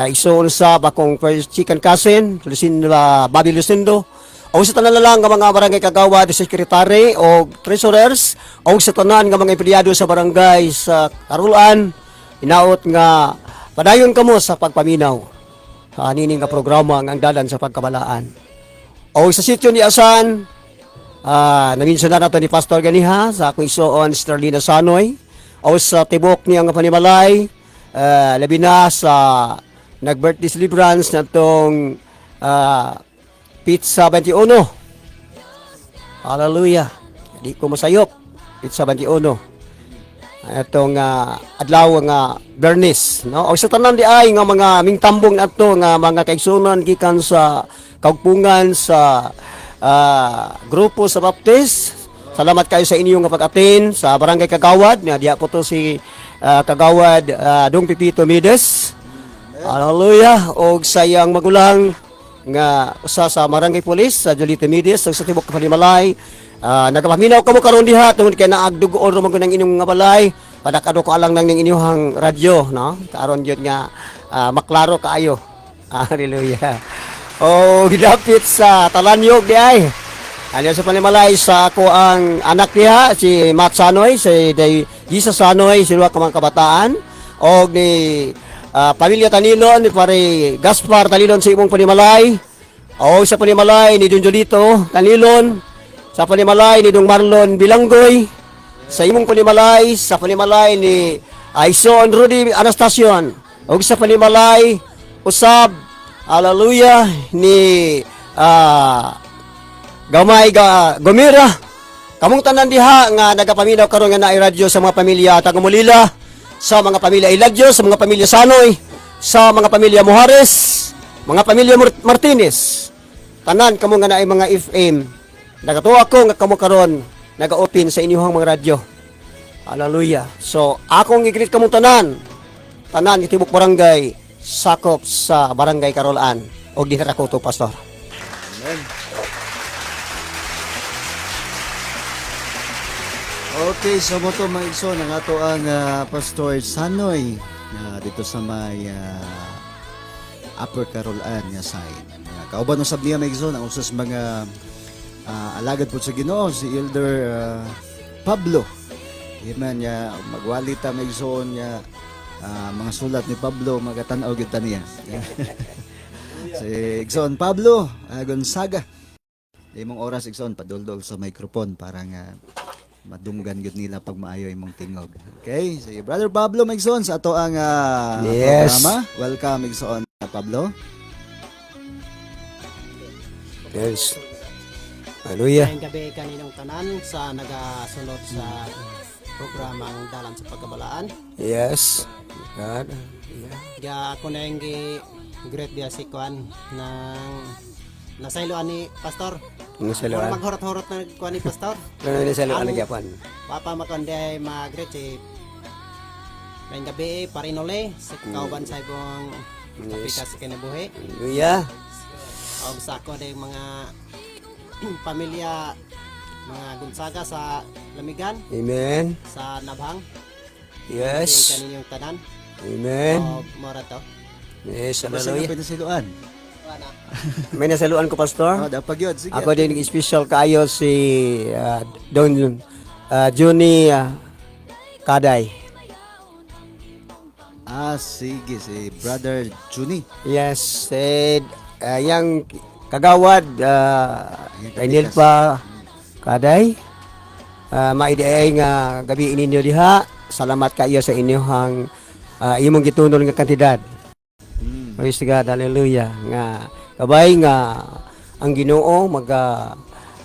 isuon sa akong first chicken cousin, Lucindo, Bobby Lucindo, o sa tanan na lang nga mga barangay kagawad, secretary o treasurers, o sa tanan nga mga empleyado sa barangay sa Karulan, inaot nga padayon kamo sa pagpaminaw niini nga programa nga ang dalan sa pagkabalaan. O sa sitio ni Asan, na-mention na nato ni Pastor ganiha sa akong isuon Sterlina Sanoy, o sa tibok niya nga panimalay, labi na sa nag-birthday celebrance natong Pizza 21. Hallelujah. Di ko masayop. Pizza 21. Itong adlaw nga Bernis, no? O sa tanan di ay nga mga mingtambong nato nga mga kaigsunan gikan sa kaugpungan sa grupo sa Baptist. Salamat kayo sa inyong nga pag-attend sa Barangay Kagawad nga diha po to si Kagawad Dong Pipito Mides. Hallelujah. Og sa iyang magulang nga usa sa Barangay Police sa Jolita Mides ug sa tibok Panimalay. Nagapaminaw kamo karon diha tungod kay naagdugoon ra man gud ang inyong nga balay. Padakado ko alang nang ning inyong radyo, no? Karon gyud nga maklaro kaayo. Hallelujah. O gidapit sa Talanyog di ay. Ano sa Panimalay sa ako ang anak niya si Matt Sanoy, si Day Jesus Sanoy, sila ka mga kabataan og ni pamilya Tanilon ni pare Gaspar Tanilon sa imong Panimalay. O sa Panimalay ni Don Jolito Tanilon, sa Panimalay ni Dong Marlon Bilanggoy, sa imong Panimalay, sa Panimalay ni Aison Rudy Anastasion, og sa Panimalay usab, hallelujah, ni Gamay ga Gomira. Kamong tanan diha nga nagapaminaw karon nga naay radyo sa mga pamilya Tagamulila, sa mga pamilya Iladyo, sa mga pamilya Sanoy, sa mga pamilya Muhares, mga pamilya Martinez. Tanan kamo nga naay mga FM. Nagatuwa ko nga kamo karon naga-open sa inyong mga radyo. Hallelujah. So, akong i-greet kamong tanan. Tanan itibok barangay sakop sa Barangay Karolaan og dinhi ra ko to, Pastor. Amen. Okay, so mo to mga igsoon ang ato ang Pastor Sanoy na dito sa may Upper Carolan nga side. Kauban usab niya mga igsoon ang usas mga alagad po sa Ginoo si Elder Pablo. Amen, ya magwali ta mga igsoon nga mga sulat ni Pablo magatan-aw gyud ta niya. Si Igsoon Pablo Gonzaga. Imong oras, Igsoon, paduldol sa microphone para nga madunggan gyud nila pag maayo imong tingog. Okay, si Brother Pablo mga igsoon sa ato ang programa. Welcome, Igsoon Pablo. Yes. Hallelujah. Ngayong gabi kaninong tanan sa nagasunod sa programang Dalan sa Pagkabalaan. Yes. God. Yeah. Ga ako na yung gi-greet diya si Kuan ng nasayloan ni Pastor. Nasayloan. Mura maghurot-hurot na kuan ni Pastor. Ano nasayloan Ang na gyapon? Papa makonde mag-greet si Ngayong gabi parinole sa kauban sa ibong kapita sa kinabuhi. Hallelujah. Og sa ako na yung mga pamilya mga Gonzaga sa Lamigan. Amen. Sa Nabhang. Yes. Kaninyong tanan. Amen. Og mora to. Yes, Basta hallelujah. nga pinasiluan. May nasaluan ko, Pastor? Oh, dapat yun. Sige. Ako din special kaayo si Don Johnny Kaday. Sige. Si Brother Juni. Yes, said yang kagawad kay Nilpa Kaday. Maidiay nga gabi ninyo diha. Salamat kayo sa inyong imong gitunol nga kantidad. Praise God, hallelujah. Nga kabay nga ang Ginoo maga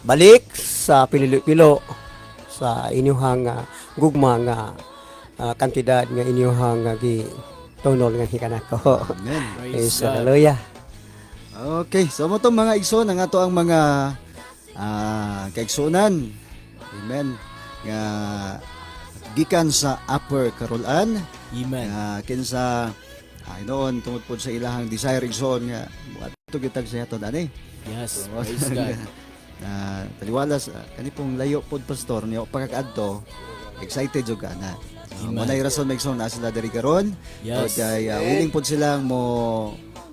balik sa pilo-pilo. Sa inyuhang gugma nga kantidad nga inyuhang gi tunol nga hikanako. Amen. Praise hallelujah. Okay, so mo tong mga igsoon ang ato ang mga kaigsuonan. Amen. Nga gikan sa Upper Carolan. Amen. Nga kinsa noon tungod pod sa ilahang desire, igsoon, nga adto gitag sa aton ani. Yes, praise God. Na taliwalas kani pong layo pod, pastor, niyo pagkakaadto, excited jud ka na. Amen. Mo nay rason, may igsoon, na sila diri karon. Yes. Kay willing pod silang mo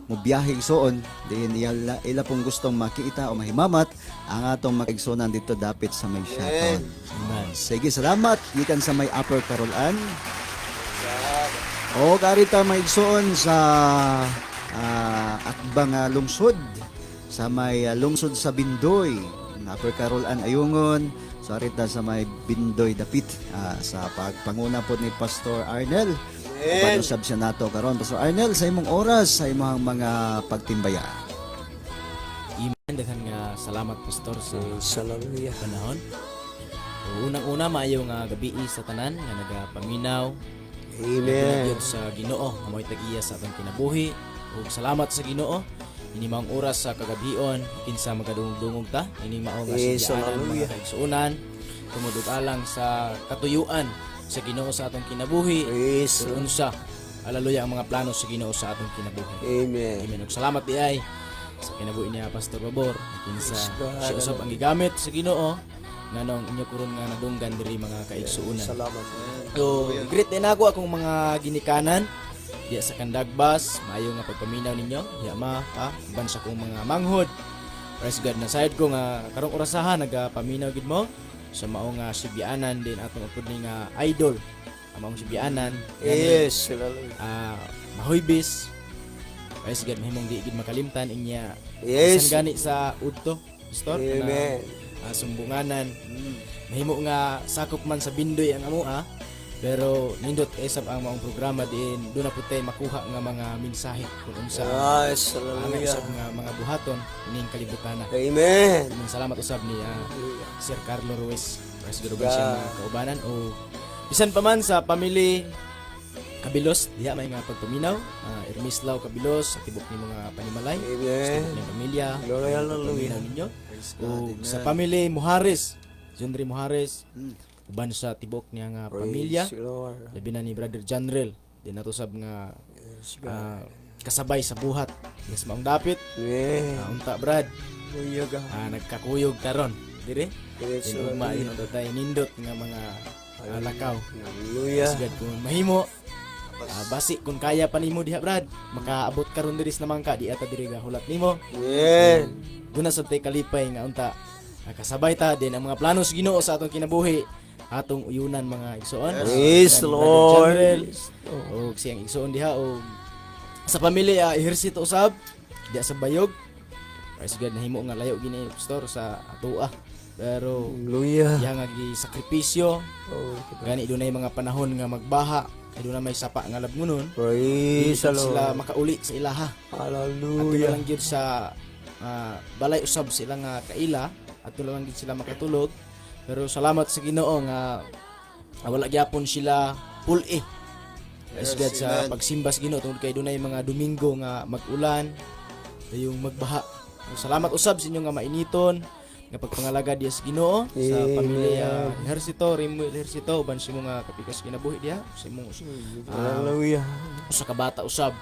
mo biyahe, igsoon, diin ila pong gustong makita o mahimamat ang atong mga igsuonan dito dapit sa may Siaton. Amen. Sige, salamat gikan sa may Upper Carolan. O karita may igsoon sa Akbang lungsod, sa may lungsod sa Bindoy, Upper Carolan Ayungon. So arita sa may Bindoy dapit sa pagpanguna po ni Pastor Arnel. Amen. Usab siya nato karon, Pastor Arnel, sa imong oras, sa imong mga pagtimbaya. Amen. Daghan nga salamat, Pastor, sa Hallelujah. panahon. So, unang-una, maayo nga gabi sa tanan nga nagapaminaw. Amen. Gyud sa Ginoo nga mo'y tag-iya sa atong kinabuhi. Ug salamat sa Ginoo ini maong oras sa kagabion kinsa magadungog-dungog ta ini mao nga Yes, sidyaanan, mga hallelujah. kaigsuonan, tungod ug alang sa katuyuan sa Ginoo sa atong kinabuhi. Praise Ug unsa, hallelujah, ang mga plano sa Ginoo sa atong kinabuhi. Amen. Amen. Ug salamat di ay sa kinabuhi niya Pastor Babor kinsa Praise God. siya usab ang gigamit sa Ginoo nganong inyo kuron nga nadunggan diri, mga kaigsuonan. Salamat. So, greet din ako akong mga ginikanan diya sa Kandagbas, maayo nga pagpaminaw ninyo. Diya ma, pa, uban sa akong mga manghod. Praise God na sayad ko nga karong orasahan nagapaminaw gid mo sa mao nga sibianan din atong upod ni nga idol. Ang maong sibianan. Yes, hallelujah. Mahuybis. Praise God, mahimong di gid makalimtan inya. Yes. Bisan gani sa udto, pastor. Amen. Na, sumbunganan. Mahimo nga sakop man sa Bindoy ang amoa, pero nindot esab ang maong programa diin doon na pud tay makuha nga mga mensahe kung unsa Yes, ang hallelujah. usab nga mga buhaton ining kalibutan. Amen. Amen. Salamat usab ni Sir Carlo Ruiz. Praise God, uban siyang mga kaubanan o bisan pa man sa family Kabilos diha may nga pagpaminaw, Ermislaw Kabilos sa tibok ni mga panimalay, sa Amen. tibok ni pamilya. Glory, hallelujah. Pagpaminaw ninyo. O sa family Muhares, Jundri Muhares, uban sa tibok niya nga pamilya, Praise Lord. labi na ni Brother Janrel di nato sab nga Yes, God. kasabay sa buhat. Yes, maong dapit. Amen. Unta Brad, Hallelujah, God. Nagkakuyog karon dire. Yes, Din ugma hallelujah. yun tayo nindot nga mga lakaw. Hallelujah. Praise God, kung mahimo, basi kung kaya pa nimo diha Brad, makaabot karon diri sa namangka di ata diri gahulat nimo. Amen. Duna sa tay kalipay nga unta kasabay ta din ang mga plano sa Ginoo sa atong kinabuhi atong uyunan, mga igsoon. Praise Brother Lord. Janrel, og siyang igsoon diha og sa pamilya ehersito usab diha sa Bayog. Praise God, nahimo nga layo gini, pastor, sa atoa. Pero Hallelujah. diha nga gisakripisyo Oh, gani dunay mga panahon nga magbaha kay dunay may sapa nga labngunon. Praise Dili the sila Lord. makauli sa ilaha. Ato Hallelujah. na lang gyud sa balay usab sila nga kaila, ato na lang gyud sila makatulog. Pero salamat sa Ginoo nga wala gyapon sila pul-i. Praise God sa Amen. pagsimba sa Ginoo tungod kay dunay mga Domingo nga mag-ulan, yung magbaha. So, salamat usab sa inyo nga mainiton nga pagpangalaga diya sa Ginoo sa Amen. pamilya Ehersito, Rimuel Ehersito, uban sa imong nga kapikas kinabuhi diha sa imong Hallelujah. usa ka bata usab.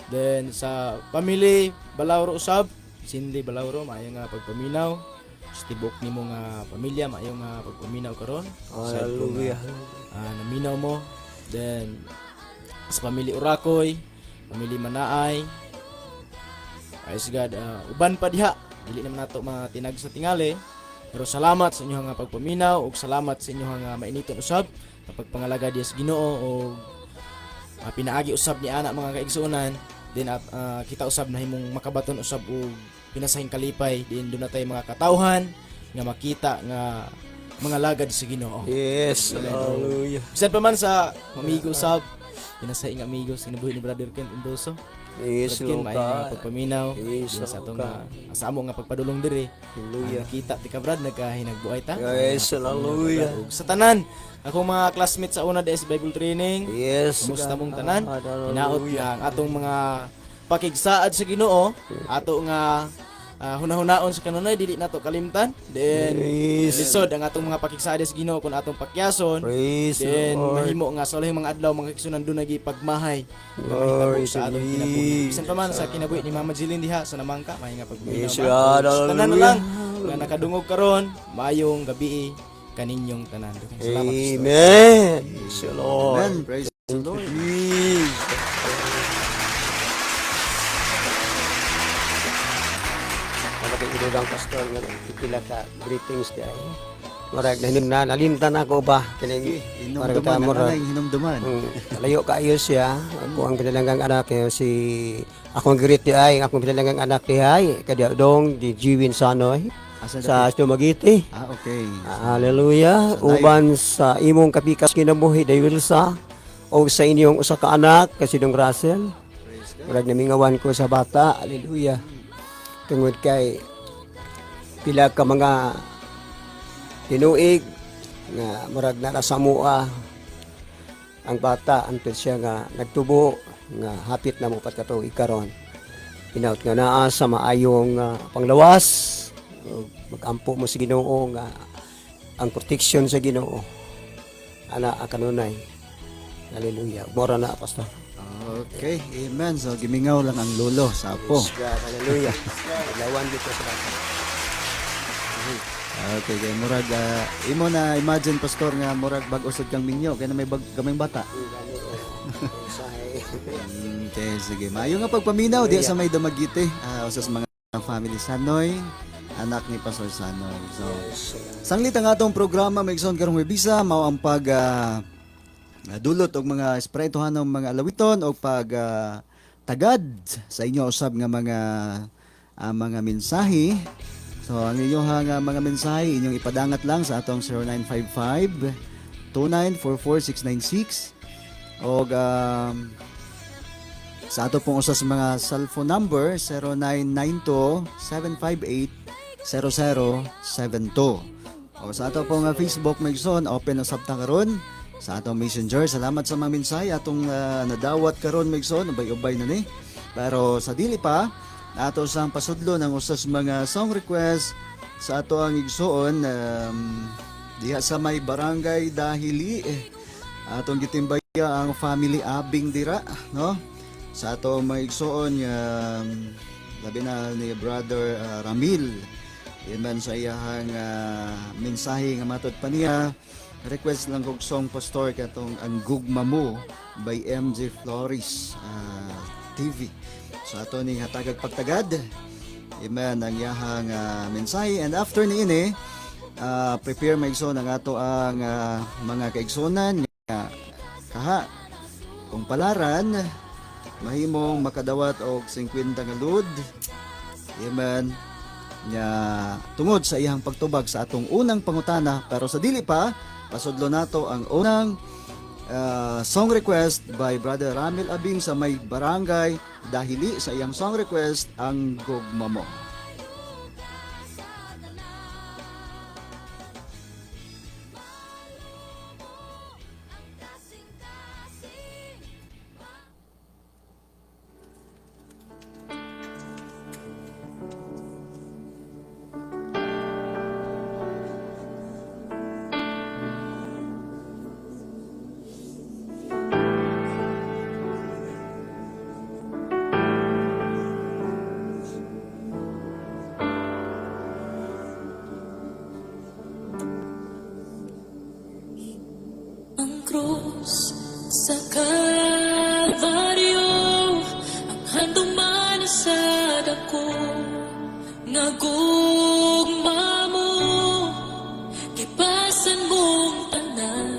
Then sa family Balauro usab, Cindy Balauro, maayo nga pagpaminaw. Sa tibok nimo nga pamilya, maayo nga pagpaminaw karon. Sa ko nga, Hallelujah. Naminaw mo. Then sa family Urakoy, family Manaay. Praise God. Uban pa diha. Dili naman nato matinag sa tingali. Pero salamat sa inyong nga pagpaminaw ug salamat sa inyong nga mainiton usab sa pagpangalaga diha sa Ginoo og pinaagi usab ni ana, mga kaigsuonan din at kita usab na himong makabaton usab og pinasahing kalipay din doon na tayo mga katawhan nga makita nga mga lagad sa Ginoo. Yes, hallelujah. Bisan pa man sa amigo usab, pinasahing amigo sa kinabuhi ni Brother Kent Endoso. Yes, Brad Ken, Lord maayong nga God. pagpaminaw. Yes, Din sa Lord atong God. sa amo nga pagpadulong diri. Hallelujah. Kita ti ka Brad, nagkahinagbuay ta. Yes, hallelujah. Ug sa tanan, akong mga classmates sa una DS Bible Training. Yes, Kumusta God. mong tanan? Hallelujah. Hinaot nga ang atong mga pakigsaad sa Ginoo, ato nga hunahunaon sa kanunay dili nato kalimtan. Then Yes. lisod ang atong mga pakigsaad sa Ginoo kung atong pakyason. Praise the Then Lord. mahimo nga sa ulahing mga adlaw mga kigsunan dunay gipagmahay nga Glory mahitabo sa to atong kinabuhi. Jesus. Bisan pa man sa kinabuhi ni Mama Jeline diha sa Namangka, may nga pagminaw. Yes, ba? God. Sa tanan na Hallelujah. lang nga nakadungog karon, maayong gabi kaninyong tanan. Daghang salamat, Pastor. Amen. Yes, Lord. Amen. Praise the Lord. Jesus. Ano kay Idudang Pastor nga pipila ka greetings di ay. Murag nahinim na nalimtan ako ba kining Hinumduman, ang murag anay hinumduman. Layo kaayo siya. Ako ang pinalanggang anak eh, si akong greet di ay ang akong pinalanggang anak di ay kadiadong di Jiwin Sanoy Asa sa Dumaguete. Ah, okay. Hallelujah. Uban sa imong kapikas kinabuhi day Wilsa o sa inyong usa ka anak kasi dong Russell. Murag namingawan ko sa bata. Hallelujah. Tungod kay pila ka mga tinuig nga murag nara sa mua ang bata antud siya nga nagtubo nga hapit na mo katuig karon. Hinaut nga naa sa maayong panglawas ug magampo mo sa Ginoo nga ang protection sa Ginoo ana ang kanunay. Hallelujah. Mora na, Pastor. Okay, amen. So gimingaw lang ang lolo sa apo. Praise God. Hallelujah. Lawan dito sa bata. Okay, kay murag imo na imagine pastor nga murag bag-o sad kang minyo kay na may bag gamay bata. Okay, sige. Maayo nga pagpaminaw diya sa may Dumaguete, usa sa mga family Sanoy, anak ni Pastor Sanoy. So, sanglit ang atong programa Megson karong Huwebisa mao ang pag dulot og mga espirituhanong mga alawiton og pag tagad sa inyo usab nga mga mga mensahe. So ang inyong nga mga mensahe inyong ipadangat lang sa atong 0955 2944696 og sa ato pong usa sa mga cellphone number 0992 758 0072. O sa ato pong Facebook Megson, open usab ta karon sa atong Messenger. Salamat sa mga mensahe atong nadawat karon Megson, ubay-ubay na ni. Pero sa dili pa, ato sang pasudlo ng usa sa mga song request sa ato ang igsuon diha sa may barangay Dahili. Atong gitimbaya ang family Abing dira, no? Sa ato mga igsuon labi na ni Brother Ramil. Amen sa iyahang mensahe nga matod pa niya. Request lang kog song pastor katong Ang Gugma Mo by MJ Flores TV. So ato ni hatagag pagtagad. Amen ang iyahang mensahe, and after niini prepare maigsoon ang ato ang mga kaigsunan nga kaha kung palaran mahimong makadawat og 50 nga load. Amen. Nya tungod sa iyang pagtubag sa atong unang pangutana, pero sa dili pa pasudlo nato ang unang song request by Brother Ramil Abing sa may barangay Dahili sa iyang song request Ang Gugma Mo. Ang krus sa Kalbaryo ang handuman sa dako nga gugma mo, gipasan mong tanan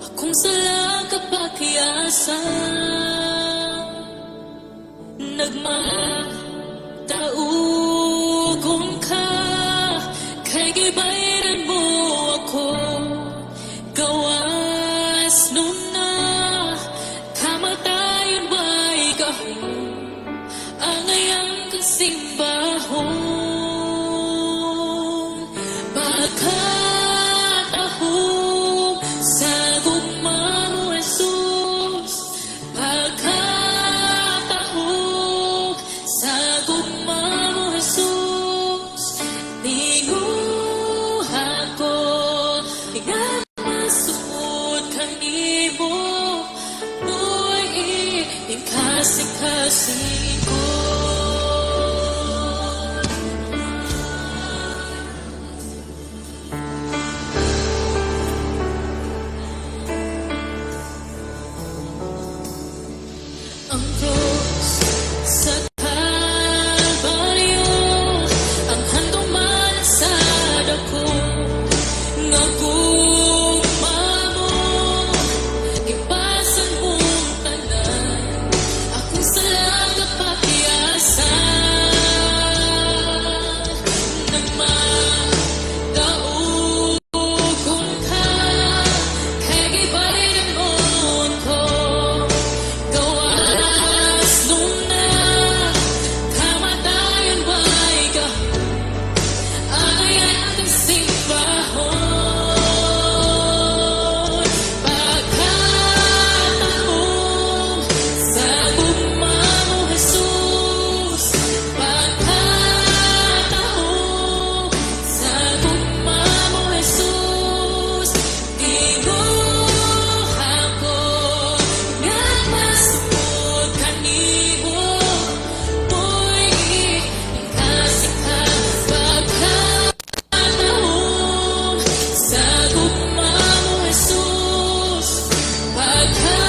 akong sala kapakiasan, nagmataugon ka kay gibayran mo ako. Gawas nun na kamatayon ba'y gahom? simbahon. Pagkatahom sa gugma mo, Jesus. Pagkatahom sa gugma mo, Jesus. Tinguha ko nga masuod kanimo, Buhi kasing-kasing ko. Ang krus sa Kalbaryo ang handuman sa dako nga gugma mo. Gipasan mong tanan akong sala kapakiyasan. Nagmadaugon ka kay gibayran ko. Gawas luna, kamatayon ba'y ay ating simbahon. Pagkatahom sa gugma mo, Jesus. Pagkatahom sa gugma mo, Jesus. Tinguha ko nga masuod kanimo, Buhi kasika. Pagkatahom sa gugma mo, Jesus. Pagkatahom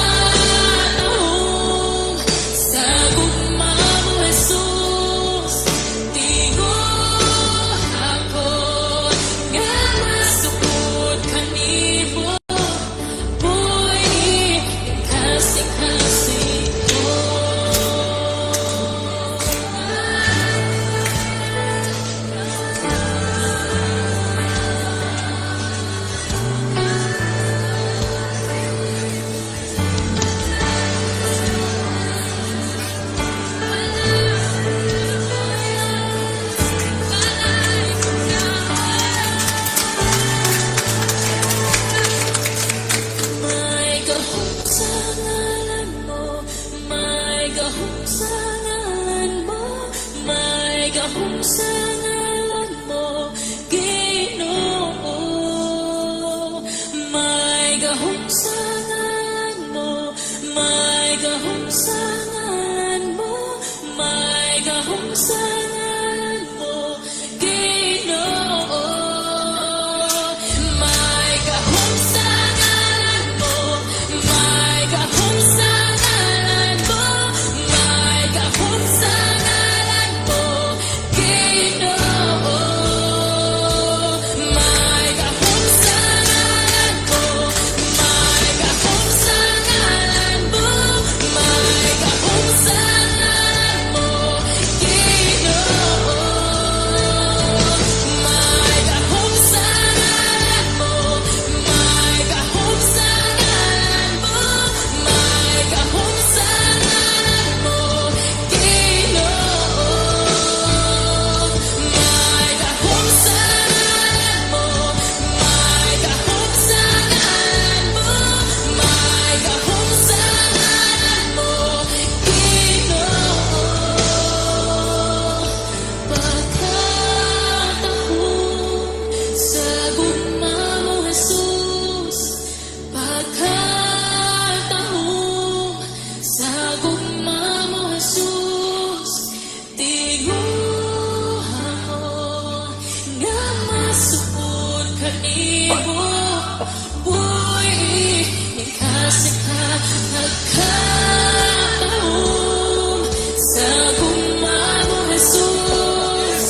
sa gugma mo, Jesus. Tinguha ko nga masuod kanimo, Buhi kasing-kasing ko. May gahom sa ngalan mo, may gahom sa ngalan mo, may gahom sa ngalan mo, Ginoo. May gahom sa ngalan mo, may gahom sa ngalan mo, may gahom sa ngalan mo, Ginoo. May gahom sa ngalan mo, may gahom sa ngalan mo, may gahom sa ngalan mo, Ginoo. May gahom sa ngalan mo, may gahom sa ngalan mo, may gahom sa ngalan mo, Ginoo. May gahom sa ngalan mo, may gahom sa ngalan mo, may gahom sa ngalan mo, Ginoo. May gahom sa ngalan mo, may gahom sa ngalan mo, may gahom sa ngalan mo, Ginoo. Pagkatahom sa gugma mo, Jesus. Pagkatahom sa gugma mo, Jesus. Tinguha ko nga masuod kanimo, Buhi kasika. Pagkatahom sa gugma mo, Jesus.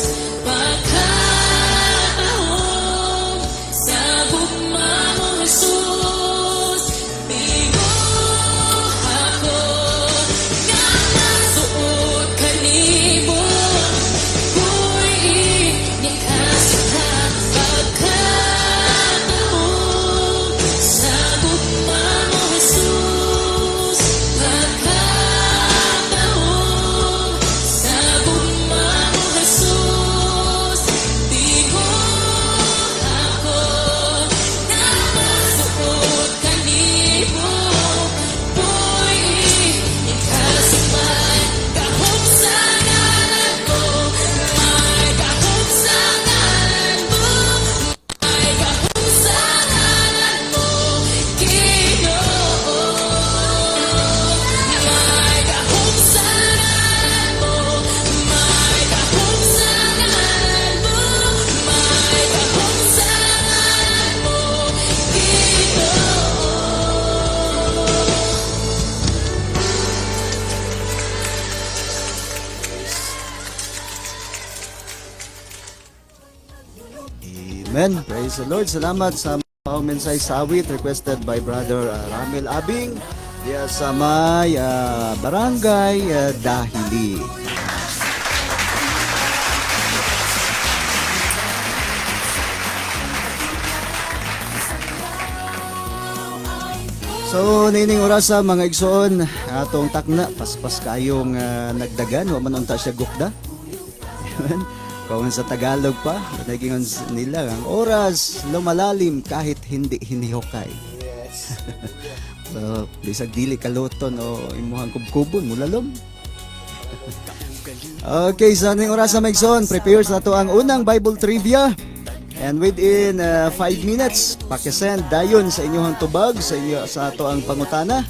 Pagkatahom sa gugma mo, Jesus. Tinguha ko nga masuod kanimo, Buhi kasika. Pagkatahom sa gugma mo, Jesus. Amen. Praise the Lord. Salamat sa maong mensahe sa awit requested by Brother Ramil Abing diya sa may Barangay Dahili. So, nining orasa mga igsoon, atong takna paspas kayong nagdagan, wa man unta siya gukda. Amen. Kung sa Tagalog pa, nagingon nila ang oras lumalalim kahit hindi hinihukay. Yes. So, bisag dili kaluton o imuhang kubkubon, mulalom. Okay, sa ning oras sa Megson, prepare sa ato ang unang Bible trivia. And within 5 minutes, pakisend dayon sa inyong tubag sa inyo sa ato ang pangutana.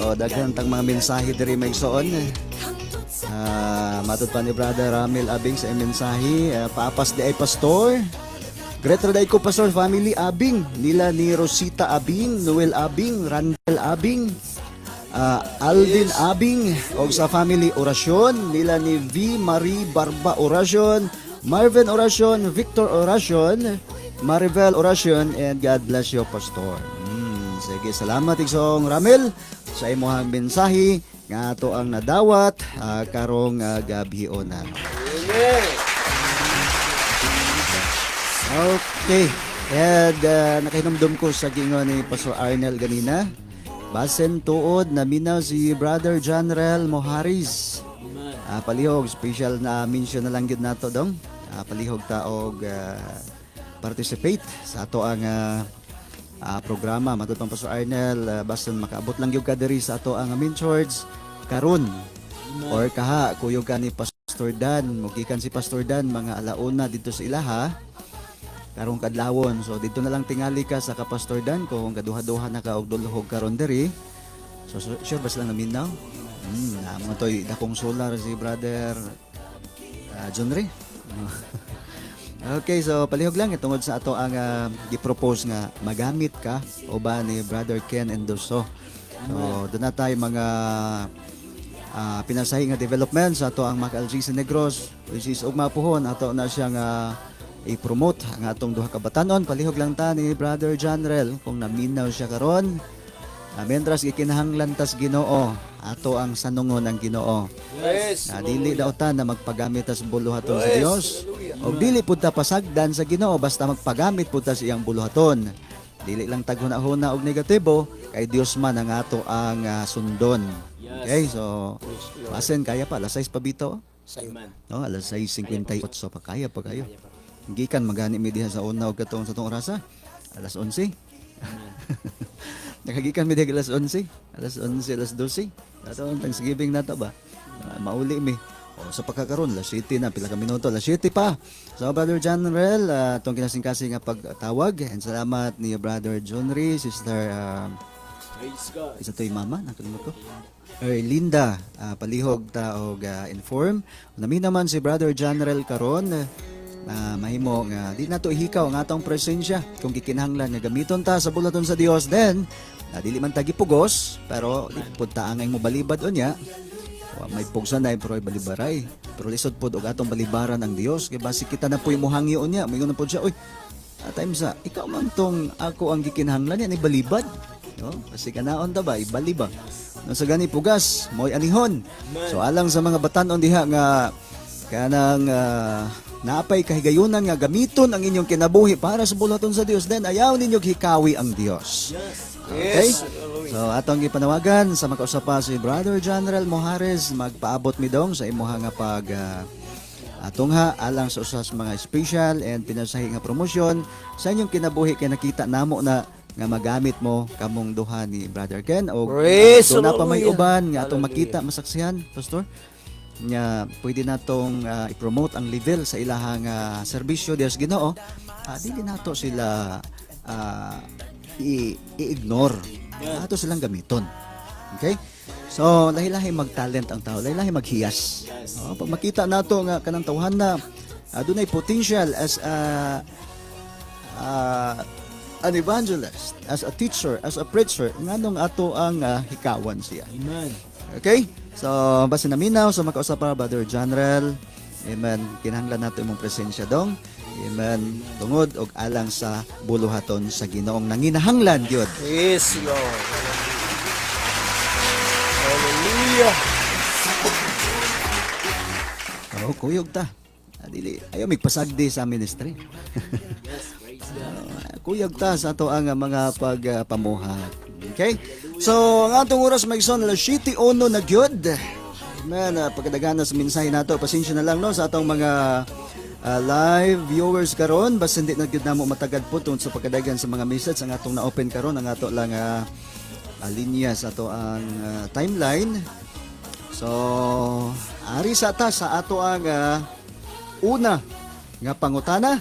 O daghan tang mga mensahe diri Megson. Matod pa ni Brother Ramil Abing sa iyang mensahe, paapas di ay pastor. Great ra ko pastor family Abing nila ni Rosita Abing, Noel Abing, Randall Abing, Alvin Abing og sa family Oracion nila ni V Marie Barba Oracion, Marvin Oracion, Victor Oracion, Maribel Oracion, and God bless you, pastor. Sige, salamat Igsong Ramil sa imong mensahe nga ato ang nadawat karong gabhiona. Amen. Okay. And nakahinumdum ko sa gingon ni Pastor Arnel ganina. Basen tuod na minaw si Brother General Moharis. Palihog special na mention na lang gyud nato dong. Palihog ta og participate sa ato ang programa. Matod pang Pastor Arnel, basen makaabot lang gyud ka diri sa ato ang main church karon or kaha kuyog ka ni Pastor Dan, mugikan si Pastor Dan mga alauna dito sa ilaha karong kadlawon. So dito na lang tingali ka sa ka-Pastor Dan kung kaduha-duha na ka og dulhog karon diri. So sure ba silang naminaw? Na mga toy dakong solar si Brother John Ray. Okay, so palihog lang tungod sa ato ang gi-propose nga magamit ka o ba ni Brother Ken Endoso. So doon na tayo mga pinasahi nga development sa ato ang Mac LGC Negros, which is ugma puhon ato na siyang i-promote ang atong duha ka batanon. Palihog lang ta ni Brother John kung naminaw siya karon. Mientras gikinahanglan tas Ginoo, ato ang sanungon ang Ginoo. Yes. Dili daw ta na magpagamit tas buluhaton sa Yes. Dios. Hallelujah. O dili pud ta pasagdan sa Ginoo basta magpagamit pud ta sa iyang buluhaton. Dili lang taghuna-huna og negatibo kay Dios man ang ato ang sundon. Yes. Okay, so basen kaya pa alas 6 pa bitaw. Amen. No, alas 6:58 pa kaya pa kayo. Gikan magani mi diha sa una og katong sa tong orasa. Alas 11. Nakagikan mi diha alas 11, alas 11, alas 12. Ato ang Thanksgiving nato ba? Mauli mi. O, sa pagkakaroon, alas 7 na, pila ka minuto, alas 7 pa. So, Brother John Rel, itong kinasingkasing nga pagtawag. And salamat ni Brother John Ray, Sister, Praise God. isa to'y mama, nakalimot ko. Linda, palihog ta og inform. Nami naman si Brother General karon na mahimo nga di nato ihikaw ang atong presensya kung gikinahanglan nga gamiton ta sa bulaton sa Dios, then na dili man ta gipugos pero di pud ta angay mo balibad unya. Wa may pugsan na pero ay balibaray, pero lisod pod og atong balibaran ang Dios kay basi kita na puy mohangyo unya, moingon na pod siya, "Uy, time sa ikaw man tong ako ang gikinahanglan niya ni balibad," no? Kasi kanaon ta ba ibaliba no? Sa gani pugas mo'y anihon. So alang sa mga batan-on diha nga kanang naapay kahigayunan nga gamiton ang inyong kinabuhi para sa buluhaton sa Dios, then ayaw ninyo hikawi ang Dios. Okay? Yes. Hallelujah. So atong gipanawagan sa makausap pa si Brother General Mohares, magpaabot mi dong sa imuha nga pag atungha alang sa usas mga special and pinasahi nga promosyon sa inyong kinabuhi kay nakita namo na nga magamit mo kamong duha ni Brother Ken o Praise doon na pa may Hallelujah. uban nga atong Hallelujah. makita masaksihan, pastor, nga pwede natong i-promote ang level sa ilahang serbisyo Dios Ginoo. Dili nato sila i-ignore, ato silang gamiton. Okay, so lahi-lahi magtalent ang tao, lahi-lahi maghiyas. Oh, pag makita nato nga kanang tawhan na dunay potential as a an evangelist, as a teacher, as a preacher, nganong ato ang hikawan siya? Amen. Okay? So, basta naminaw sa makausap pa, Brother General. Amen. Kinahanglan nato imong presensya dong. Amen. Tungod og alang sa buluhaton sa Ginoong nanginahanglan gyud. Yes, Lord. Hallelujah. Oh, kuyog ta. Dili ayo migpasagdi sa ministry. Yes, praise God. Kuyog ta sa ato ang mga pagpamuhat. Okay? So, ang atong oras maigsoon alas 7:01 na gyud. Amen. Pagkadagana sa mensahe nato, pasensya na lang no sa atong mga live viewers karon, basta hindi na gyud namo matagad po tungod sa pagkadagan sa mga message ang atong na-open karon, ang ato lang linya sa ato ang timeline. So, ari sa ta sa ato ang una nga pangutana.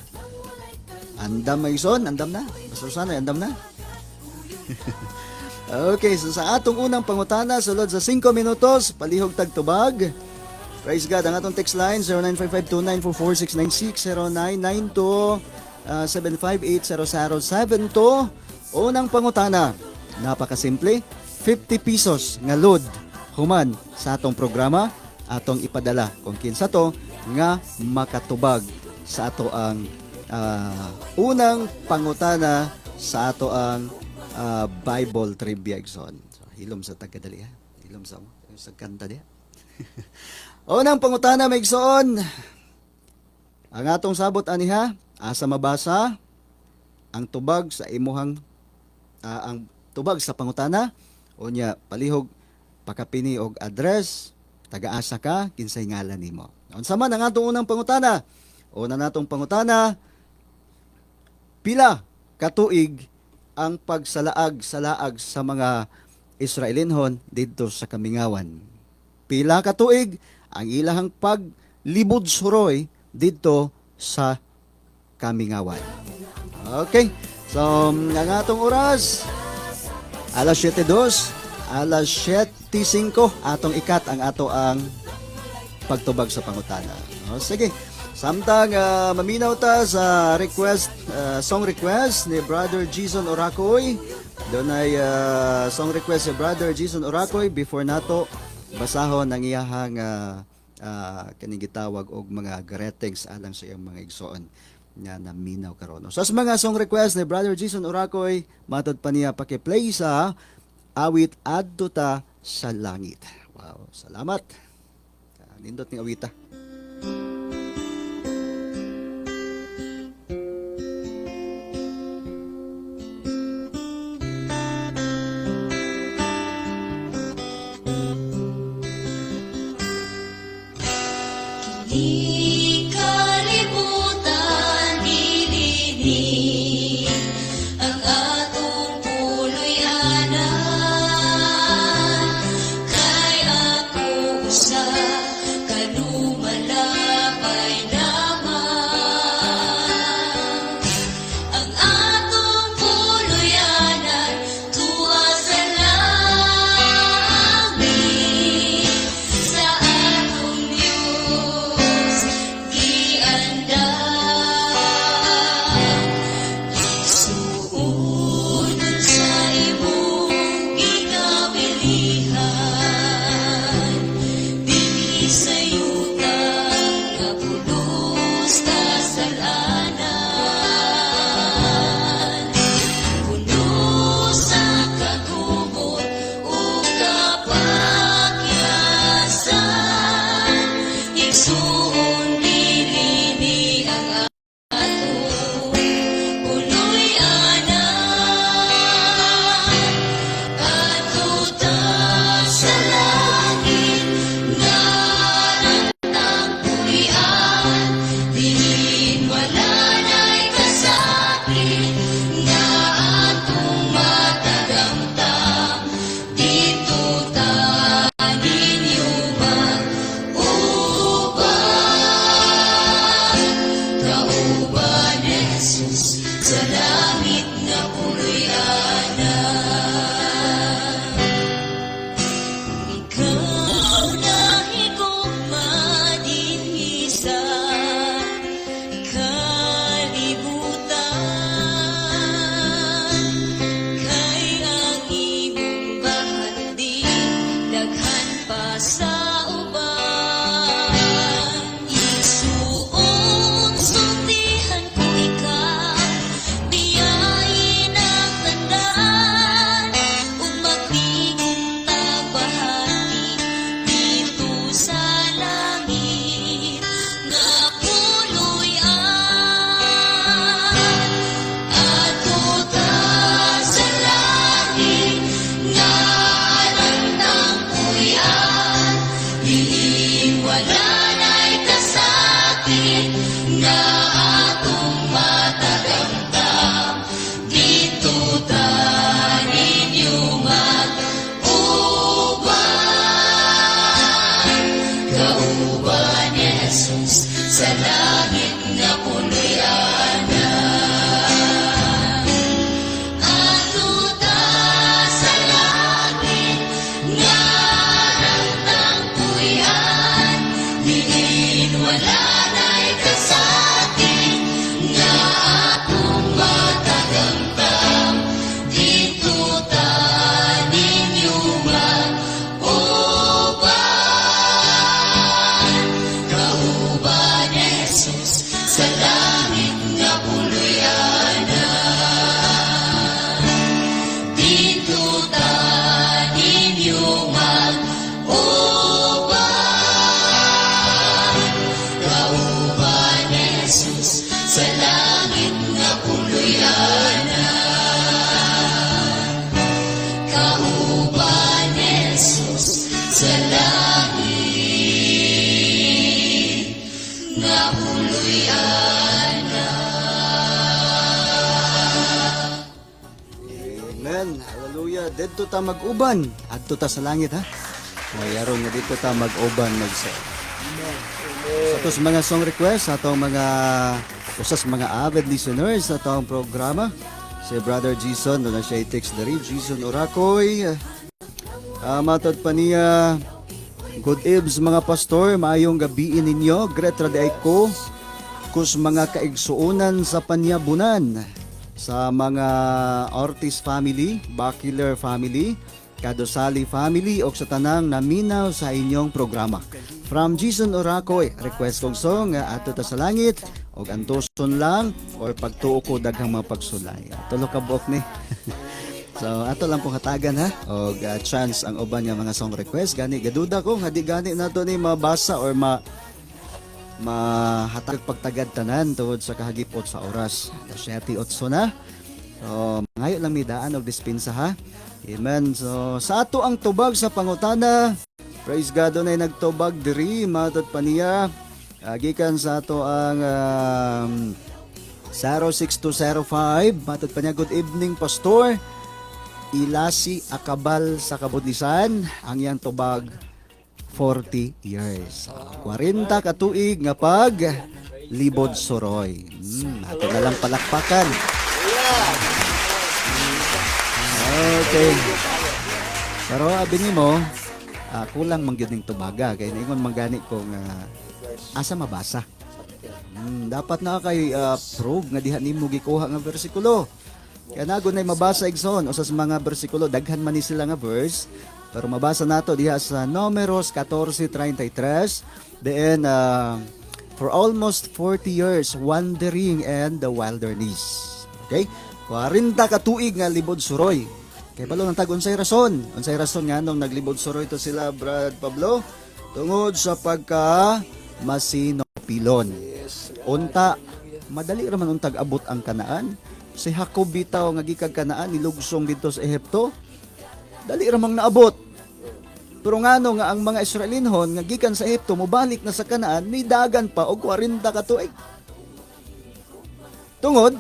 Andam maigsoon, andam na. Basta sana andam na. Okay, so sa atong unang pangutana, sulod sa 5 minutos, palihog tagtubag. Praise God. Ang atong text line 0955-2944696, 0992 7580072. Unang pangutana, napakasimple, 50 pesos nga load human sa atong programa atong ipadala kung kinsa to nga makatubag sa ato ang unang pangutana sa ato ang Bible trivia igsoon. So, hilom sa tagkadali ha. Hilom sa sa kanta diha. Unang pangutana may igsoon. Ang atong sabot aniha, asa mabasa ang tubag sa imuhang ang tubag sa pangutana, unya palihog pakapini og address, taga-asa ka, kinsay ngalan nimo. Unsa man ang atong unang pangutana? Una natong pangutana, pila katuig ang pagsalaag sa laag sa mga Israelinhon didto sa kamingawan? Pila katuig ang ilahang paglibod suroy didto sa kamingawan? Okay. So, ang atong oras, alas 7:02, alas 7:05, atong ikat ang ato ang pagtubag sa pangutana. O, sige. Samtang maminaw ta sa request, song request ni Brother Jason Oracoy. Doon ay song request si Brother Jason Oracoy before nato basahon ang iyahang kaning gitawag og mga greetings alang sa iyang mga igsoon nga naminaw karon. So sa mga song request ni Brother Jason Oracoy, matod pa niya paki-play sa awit "Adto Ta sa Langit". Wow, salamat. Nindot ni awita. Di kalibutan gilinig ang atong puloy-anan, kay ako usa kalumalak. Kauban Jesus sa langit nga puloy-anan. Amen. Hallelujah. Didto ta mag-uban. Adto ta sa langit ha. Mayaron nga dito ta mag-uban magsa. Sa ato sa mga song request, sa atong mga usas mga avid listeners sa atong programa, si Brother Jason, doon na siya i-text diri, Jason Oracoy. Matod pa niya, good eves mga pastor, maayong gabiin ninyo, Great ra ko, kus mga kaigsuonan sa panyabunan, sa mga Ortiz family, Bacular family, Kadosali family o sa tanang naminaw sa inyong programa. From Jason Oracoy, request kong song nga ato ta sa langit og antuson lang or pagtuo ko daghang mga pagsulay. Tulo ka buok ni. So ato lang pong hatagan ha og chance ang uban nga mga song request gani gaduda ko nga di gani nato ni mabasa or mahatag pagtagad tanan tungod sa kahagipot sa oras. 7:08 na. So, mangayo lang mi daan og dispensa ha. Amen. So, sa ato ang tubag sa pangutana. Praise God, dunay nagtubag diri matod pa niya. Gikan sa ato ang 06205 matod pa niya, good evening pastor. Ilasi Akabal sa Kabudlisan ang iyang tubag 40 years. 40 katuig nga pag libod suroy. Ato na lang palakpakan. Okay. Pero abi nimo, kulang man gyud ning tubaga kay niingon man gani ko nga asa mabasa. Dapat na kay prove nga diha nimo gikuha nga bersikulo. Kaya nago na mabasa igsoon usa sa mga bersikulo daghan man ni sila nga verse pero mabasa nato diha sa Numeros 14:33 then for almost 40 years wandering in the wilderness. Okay? 40 ka tuig nga libod suroy. Kay balo nang tag unsay rason? Unsay rason nga nung naglibod suroy to sila Brad Pablo? Tungod sa pagka masinopilon. Unta madali ra man untag abot ang Kanaan. Si Jacob bitaw nga gikag Kanaan nilugsong didto sa Ehipto. Dali ra mang naabot. Pero ngano nga ang mga Israelinhon nga gikan sa Ehipto mobalik na sa Kanaan nidagan pa og 40 ka tuig. Tungod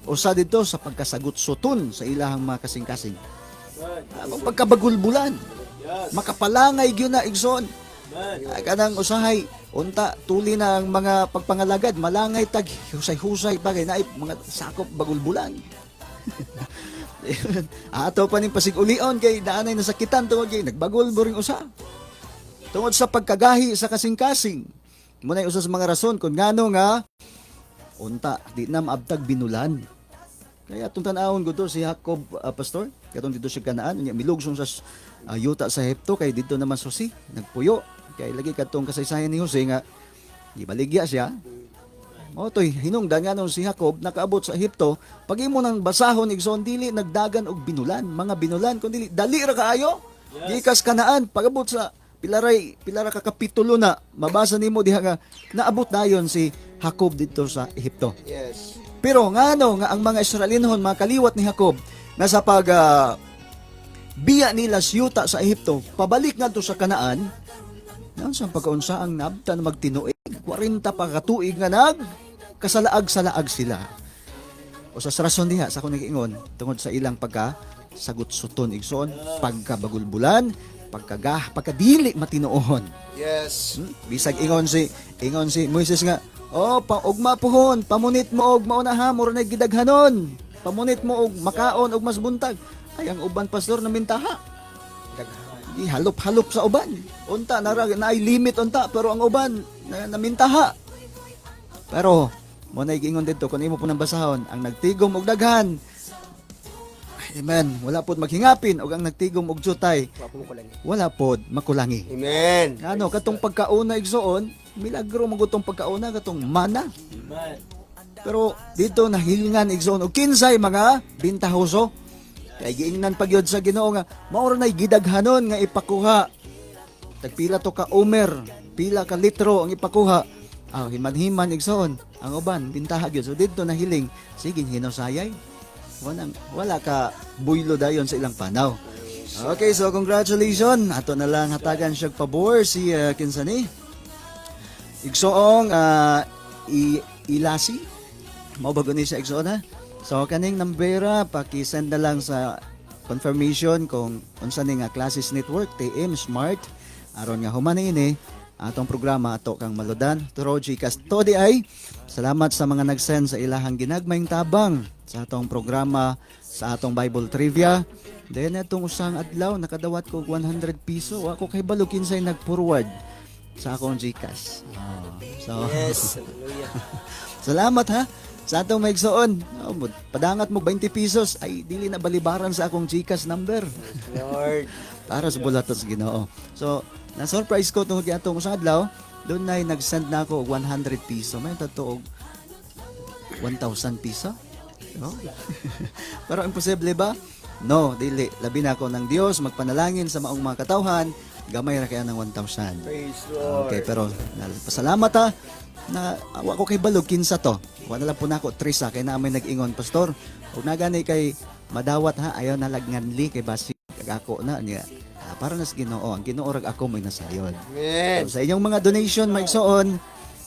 usa didto sa pagkasagot suton sa ilahang mga kasing-kasing. Ang pagkabagulbulan. Makapalangay gyud na igsoon. Kanang usahay unta tuli na ang mga pagpangalagad malangay tag husay-husay bagay na mga sakop bagulbulan. Ato pa ning pasig-ulion kay daanay nasakitan tungod kay nagbagul boring usa. Tungod sa pagkagahi sa kasing-kasing. Muna usa sa mga rason kung ngano nga unta di na maabtag binulan. Kaya atong tan-awon gud si Jacob pastor, katong didto siya Kanaan, unya milugsong sa yuta sa Ehipto kay didto naman susi nagpuyo. Kay lagi katong kasaysayan ni Jose nga gibaligya siya. Mo toy hinungdan nga nung si Jacob nakaabot sa Ehipto, pag imo nang basahon igsoon dili nagdagan og binulan, mga binulan kun dili dali ra kaayo. Gikas Kanaan pagabot sa pilara ka kapitulo na mabasa nimo diha nga naabot dayon si Jacob didto sa Ehipto. Yes. Pero ngano nga ang mga Israelinhon, mga kaliwat ni Jacob, nga sa pag biya nila siyuta sa Ehipto, pabalik ngadto sa Kanaan, naon sa pagkaunsa ang nabtan magtinuig, 40 pa katuig nga nag kasalaag-salaag sila. O sa rason diha sa akong nagiingon tungod sa ilang pagka sagot-suton igsoon, pagkabagulbulan, pagkagah, pagkadili matinuohon. Yes. Bisag ingon si Moises nga, oh, pa ugma pohon, pamunit mo og mauna ha, mura na gidaghanon. Pamunit mo og makaon og mas buntag. Ay ang uban pastor namintaha. Di halop-halop sa uban. Unta nara naay limit unta pero ang uban na, namintaha. Pero mo na giingon didto kun imo punang basahon ang nagtigom og daghan. Amen. Wala pod maghingapin og ang nagtigom og jutay. Wala pod makulangi. Amen. Ano katong pagkauna igsoon, milagro magutong pagkauna katong mana. Amen. Pero dito nahilngan igsoon og kinsay mga bintahoso. Kay giingnan pagyod sa Ginoo nga mao ra nay gidaghanon nga ipakuha. Tagpila to ka omer, pila ka litro ang ipakuha. Ah, himan-himan igsoon ang uban bintaha gyud. So didto nahiling sige hinusayay. Wala ka buylo dayon sa ilang panaw. Okay, so congratulations. Ato na lang hatagan siya pabor si kinsa ni? Igsoong Ilasi. Mao ba guni siya, igsoon, ha? So kaning nambera, paki-send na lang sa confirmation kung unsa ni nga classes, network, TM, Smart, aron nga human ini atong programa ato kang malodan through GCash. To di ay salamat sa mga nag-send sa ilahang ginagmayng tabang sa atong programa, sa atong Bible trivia. Then atong usang adlaw nakadawat ko og 100 piso. Wa ko kahibalo kinsay nag-forward sa akong GCash. Oh, so Yes, hallelujah. salamat ha sa atong maigsoon. Oh, padangat mo 20 pesos ay dili na balibaran sa akong GCash number. Lord. Para sa bulatot sa Ginoo. So, na-surprise ko tungod kay atong usang adlaw, doon na nag-send na ako og 100 piso. May totoo og 1,000 piso. No? Pero imposible ba? No, dili. Labi na ako ng Dios magpanalangin sa maong mga katawhan, gamay ra kaya ng 1,000. Praise Lord. Okay, pero pasalamat ha na wa ko kay balog kinsa to. Wa na lang po nako Trisa kay naa may nag-ingon, "Pastor, ug na gani kay madawat ha, ayaw na lagnganli kay basig ako na niya." Ah, para na sa Ginoo, ang Ginoo rag ako may nasayon. Amen. So, sa inyong mga donation, maigsoon,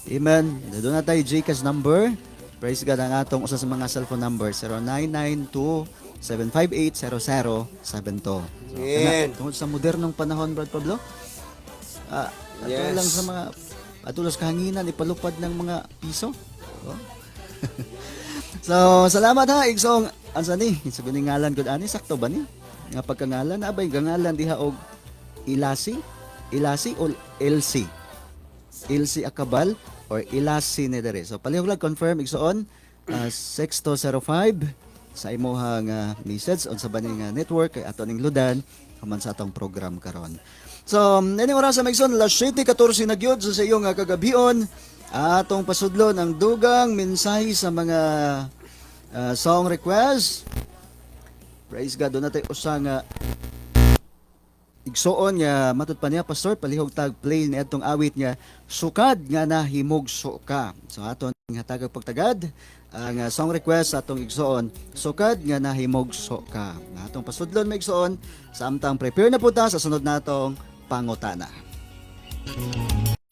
amen. Doon na tayo GCash number. Praise God, ang atong usa sa mga cellphone number 0992 758 0072. So, Amen. kana, tungod sa modernong panahon, Brad Pablo, ato lang sa mga atulos kahanginan ipalupad ng mga piso. Oh. So, salamat ha, igsoong ansa ni? Sa ngalan gud ani, sakto ba ni? Nga pagkangalan na abay gangalan diha og Ilasi, Ilasi o LC? LC Akabal or Ilasi ni dere. So palihog lang confirm, igsoon, 6205 sa imuhang message unsa ba ning network kay ato ning ludan human sa atong program karon. So, ini oras sa igsoon, alas 7:14 na gyud sa iyong kagabion, atong pasudlon ang dugang mensahe sa mga song request. Praise God, doon natin usang igsoon nga matud pa niya, "Pastor, palihog tag play ni atong awit nga 'Sukad nga Nahimugso Ka.'" So aton hatagag pagtagad ang song request sa atong igsoon, 'Sukad nga Nahimugso Ka.' Nga atong pasudlon, mga igsoon, sa amtang prepare na po ta sa sunod natong pangutana.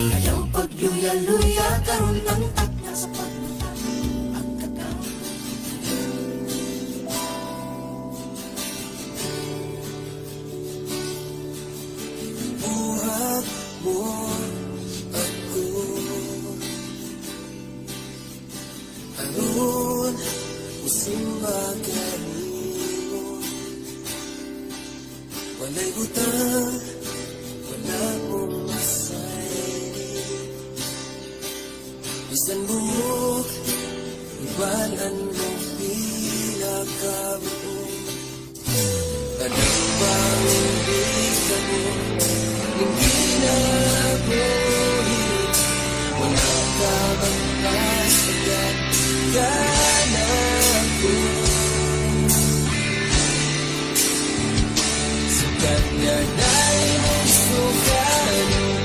Ayaw pagluya-luya karon ang takna sa pagmata pagkatao. Buhat mo ako aron musimba kanimo. Walay butang wala mong masayop. Bisan buhok, ibalan mo pila ka buok. Tanang pangibig mo ning kinabuhi, wala ka bang masagat ka na ko? Sukad nga nahimugso ka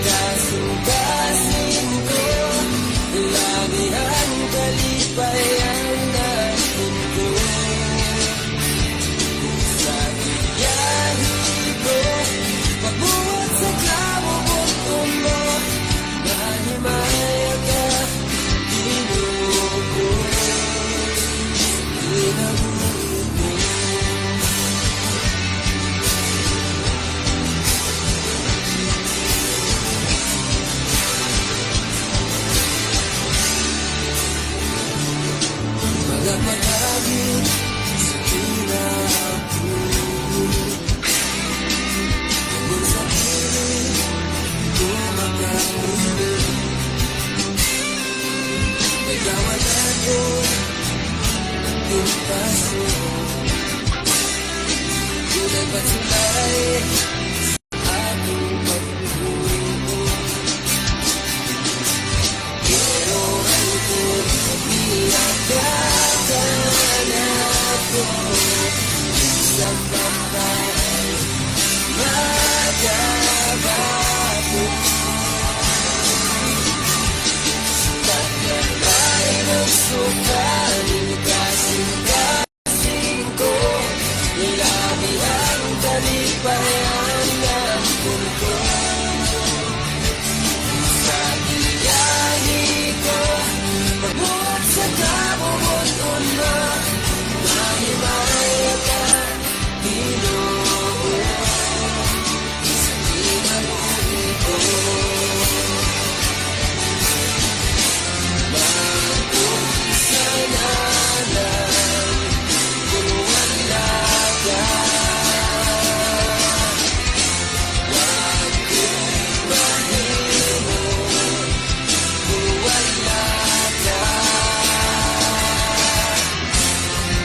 kasing-kasing ko. Lagi ang kalipay ang naipon ko. Kung sa iyahi ko, pagbuhat sa kabubuton mo, mahimaya ka, Ginoo ko. Sa kinabuhi ko. Mga palagi sa kinabuhi, tungod sa piling ko makauli. May kawalan ko ang temptasyon. Dunay pagsulay sa atong pagtuo. Pero ang pagbiya ka nako, sa kapay makabato. Sukad nga nahimugso ka kasing-kasing ko. Labi ang kalipay. Kalipayan ng puso. Sa iyahi ko, pagbuhat sa kabubuton mo, mahimaya ka, Ginoo, sa kinabuhi ko. Magkasalanan, kung wala ka, wag kong mahimo, kung wala ka.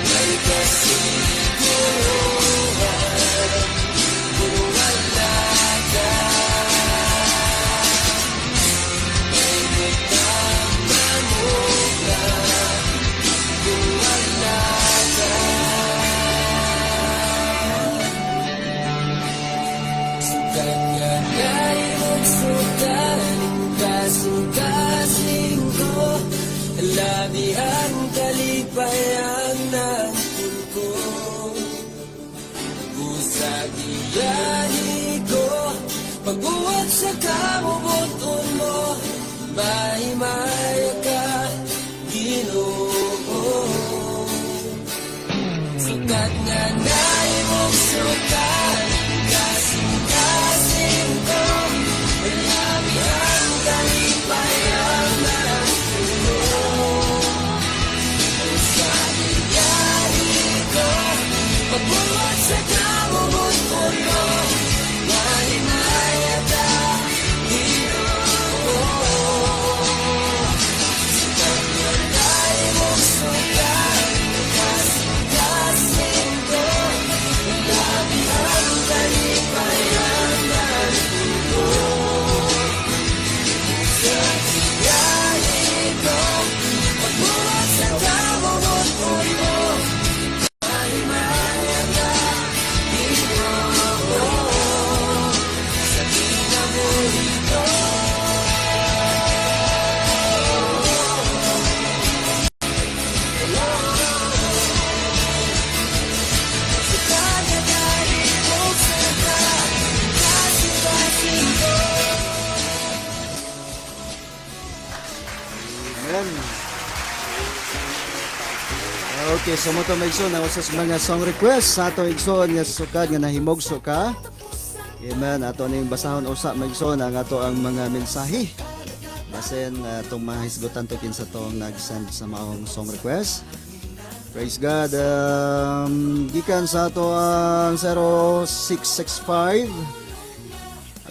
May kasiguruhan, kung wala ka. May butang manubra, kung wala ka. Sukat nga nahimong sukat, kasing-kasing ko, labi ang kalipayan ng ko. Busag iyahi ko, pagbuhat sa kabubuton mo, mahimaya ka, Ginoo. Sukat nga nahimong sukat, kasing-kasing ko, labi ang kalipayan ng puno. Sa iyahi ko, pagbuhat sa kabubuton mo, mahimaya ka, Ginoo. Sukat nga nahimong sukat, kasing-kasing ko, labi ang kalipayan ng puno. Sa iyahi ko, pagbuhat sa kabubuton mo, mahimaya ka, Ginoo, sa kinabuhi ko. Sukat nga nahimong sukat, kasing-kasing ko. Amen. Okay, so mo to maigsoon ang usas mga song request sa ato igsoon nga sukad nga nahimugso ka. Amen. Ato ning basahon usa maigsoon ang ato ang mga mensahe. Basin atong mahisgutan to kinsa tong nag-send sa maong song request. Praise God. Gikan sa ato ang 0665.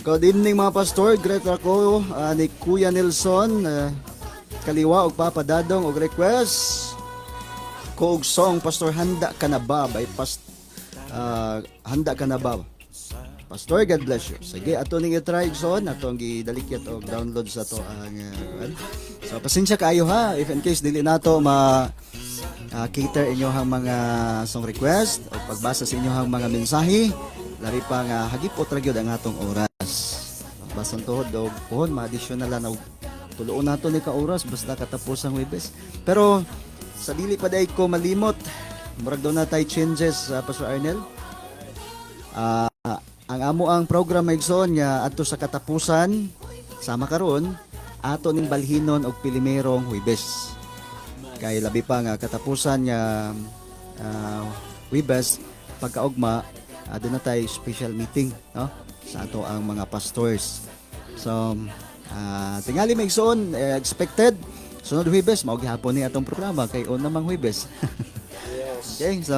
Good evening, mga pastor. Great ako ni Kuya Nelson kaliwa og Papa Dadong og request ko og song, Pastor, "Handa Ka Na Ba" by Past "Handa Ka Na Ba," Pastor. God bless you. Sige, ato ning i-try, igsoon, atong gidalikyat og download sa ato ang so pasensya kaayo ha if in case dili nato ma cater inyohang mga song request o pagbasa sa inyohang mga mensahe, labi pa nga hagipot ra gyud ang atong oras. Basan tuhod og puhon ma-additional na og tuloon nato ni ka oras basta katapos ang Huwebes. Pero sa dili pa day ko malimot, murag daw na tay changes sa Pastor Arnel. Ang amo ang program, igsoon, nga adto sa katapusan sama karon, ato ning balhinon og pilimerong Huwebes. Kay labi pa nga katapusan nga Huwebes pagkaugma, doon na tayo special meeting, no, sa ato ang mga pastors. So tingali may igsoon, eh, expected sunod Huwebes mao gihapon ni atong programa kay una mang Huwebes. Okay, so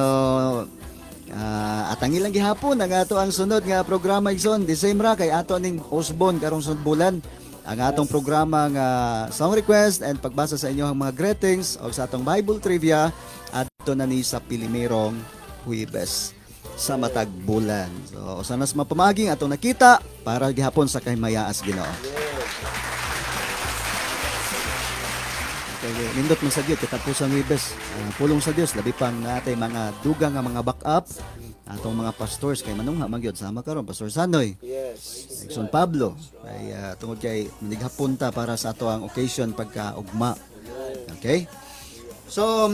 atangi lang gihapon ang ato ang sunod nga programa, igsoon. The same ra kay ato ning Osbon karong sunod bulan ang atong programa nga song request and pagbasa sa inyong mga greetings o sa atong Bible trivia adto na ni sa pilimerong Huwebes sa matag bulan. So usa na sa mapamaging atong nakita para gihapon sa kahimayaas Ginoo. Kay nindot man sa Dios katapusan Huwebes. Pulong sa Dios, labi pang natay mga dugang nga mga backup atong mga pastors kay manungha man gyud sama karon Pastor Sanoy. Igsoon Pablo kay tungod kay manighapon ta para sa ato ang occasion pagka ugma. Okay? So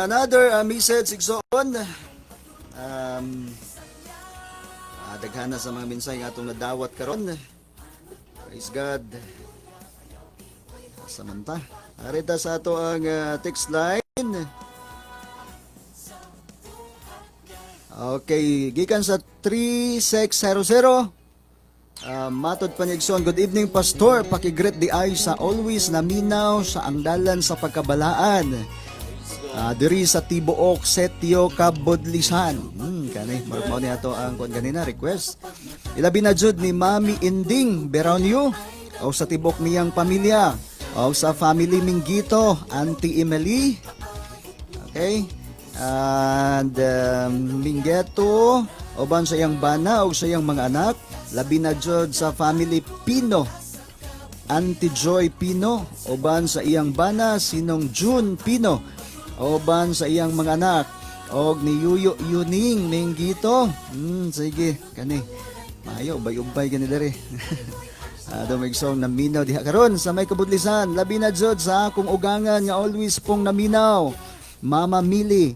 another message, igsoon. Um, Daghana sa mga mensahe nga atong nadawat karon. Praise God. Samanta. Arita sa ato ang text line. Okay, gikan sa 3600. Matod pa ni Igsoon, good evening Pastor, paki-greet diay sa always naminaw sa angdalan sa pagkabalaan. Diri sa Tibuok, Setio, Kabodlisan. Kani, murag mao ni ato ang kuan ganina request. Ilabi na jud ni Mami Inding Beronio o sa tibok niyang pamilya o sa family Minggito, Auntie Emily. Okay? And Minggeto, uban sa iyang bana o sa iyang mga anak, labi na jud sa family Pino. Auntie Joy Pino, uban sa iyang bana sinong June Pino, uban sa iyang mga anak, og ni Yuyo Yuning Minggito. Sige, kani. Maayo, ubay-ubay kani diri. Dumig song naminaw diha karon sa may kabudlisan. Labi na jud sa akong ugangan nga always pong naminaw. Mama Mili,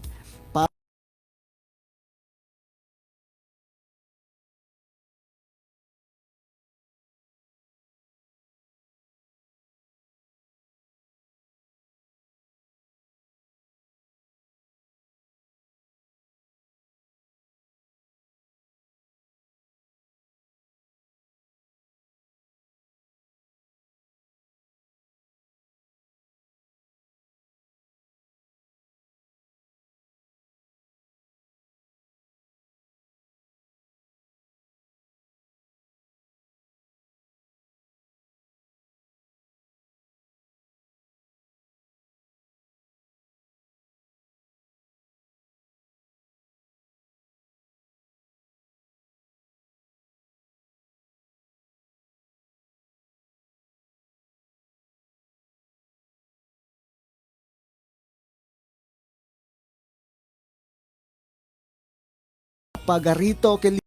Pagarito kay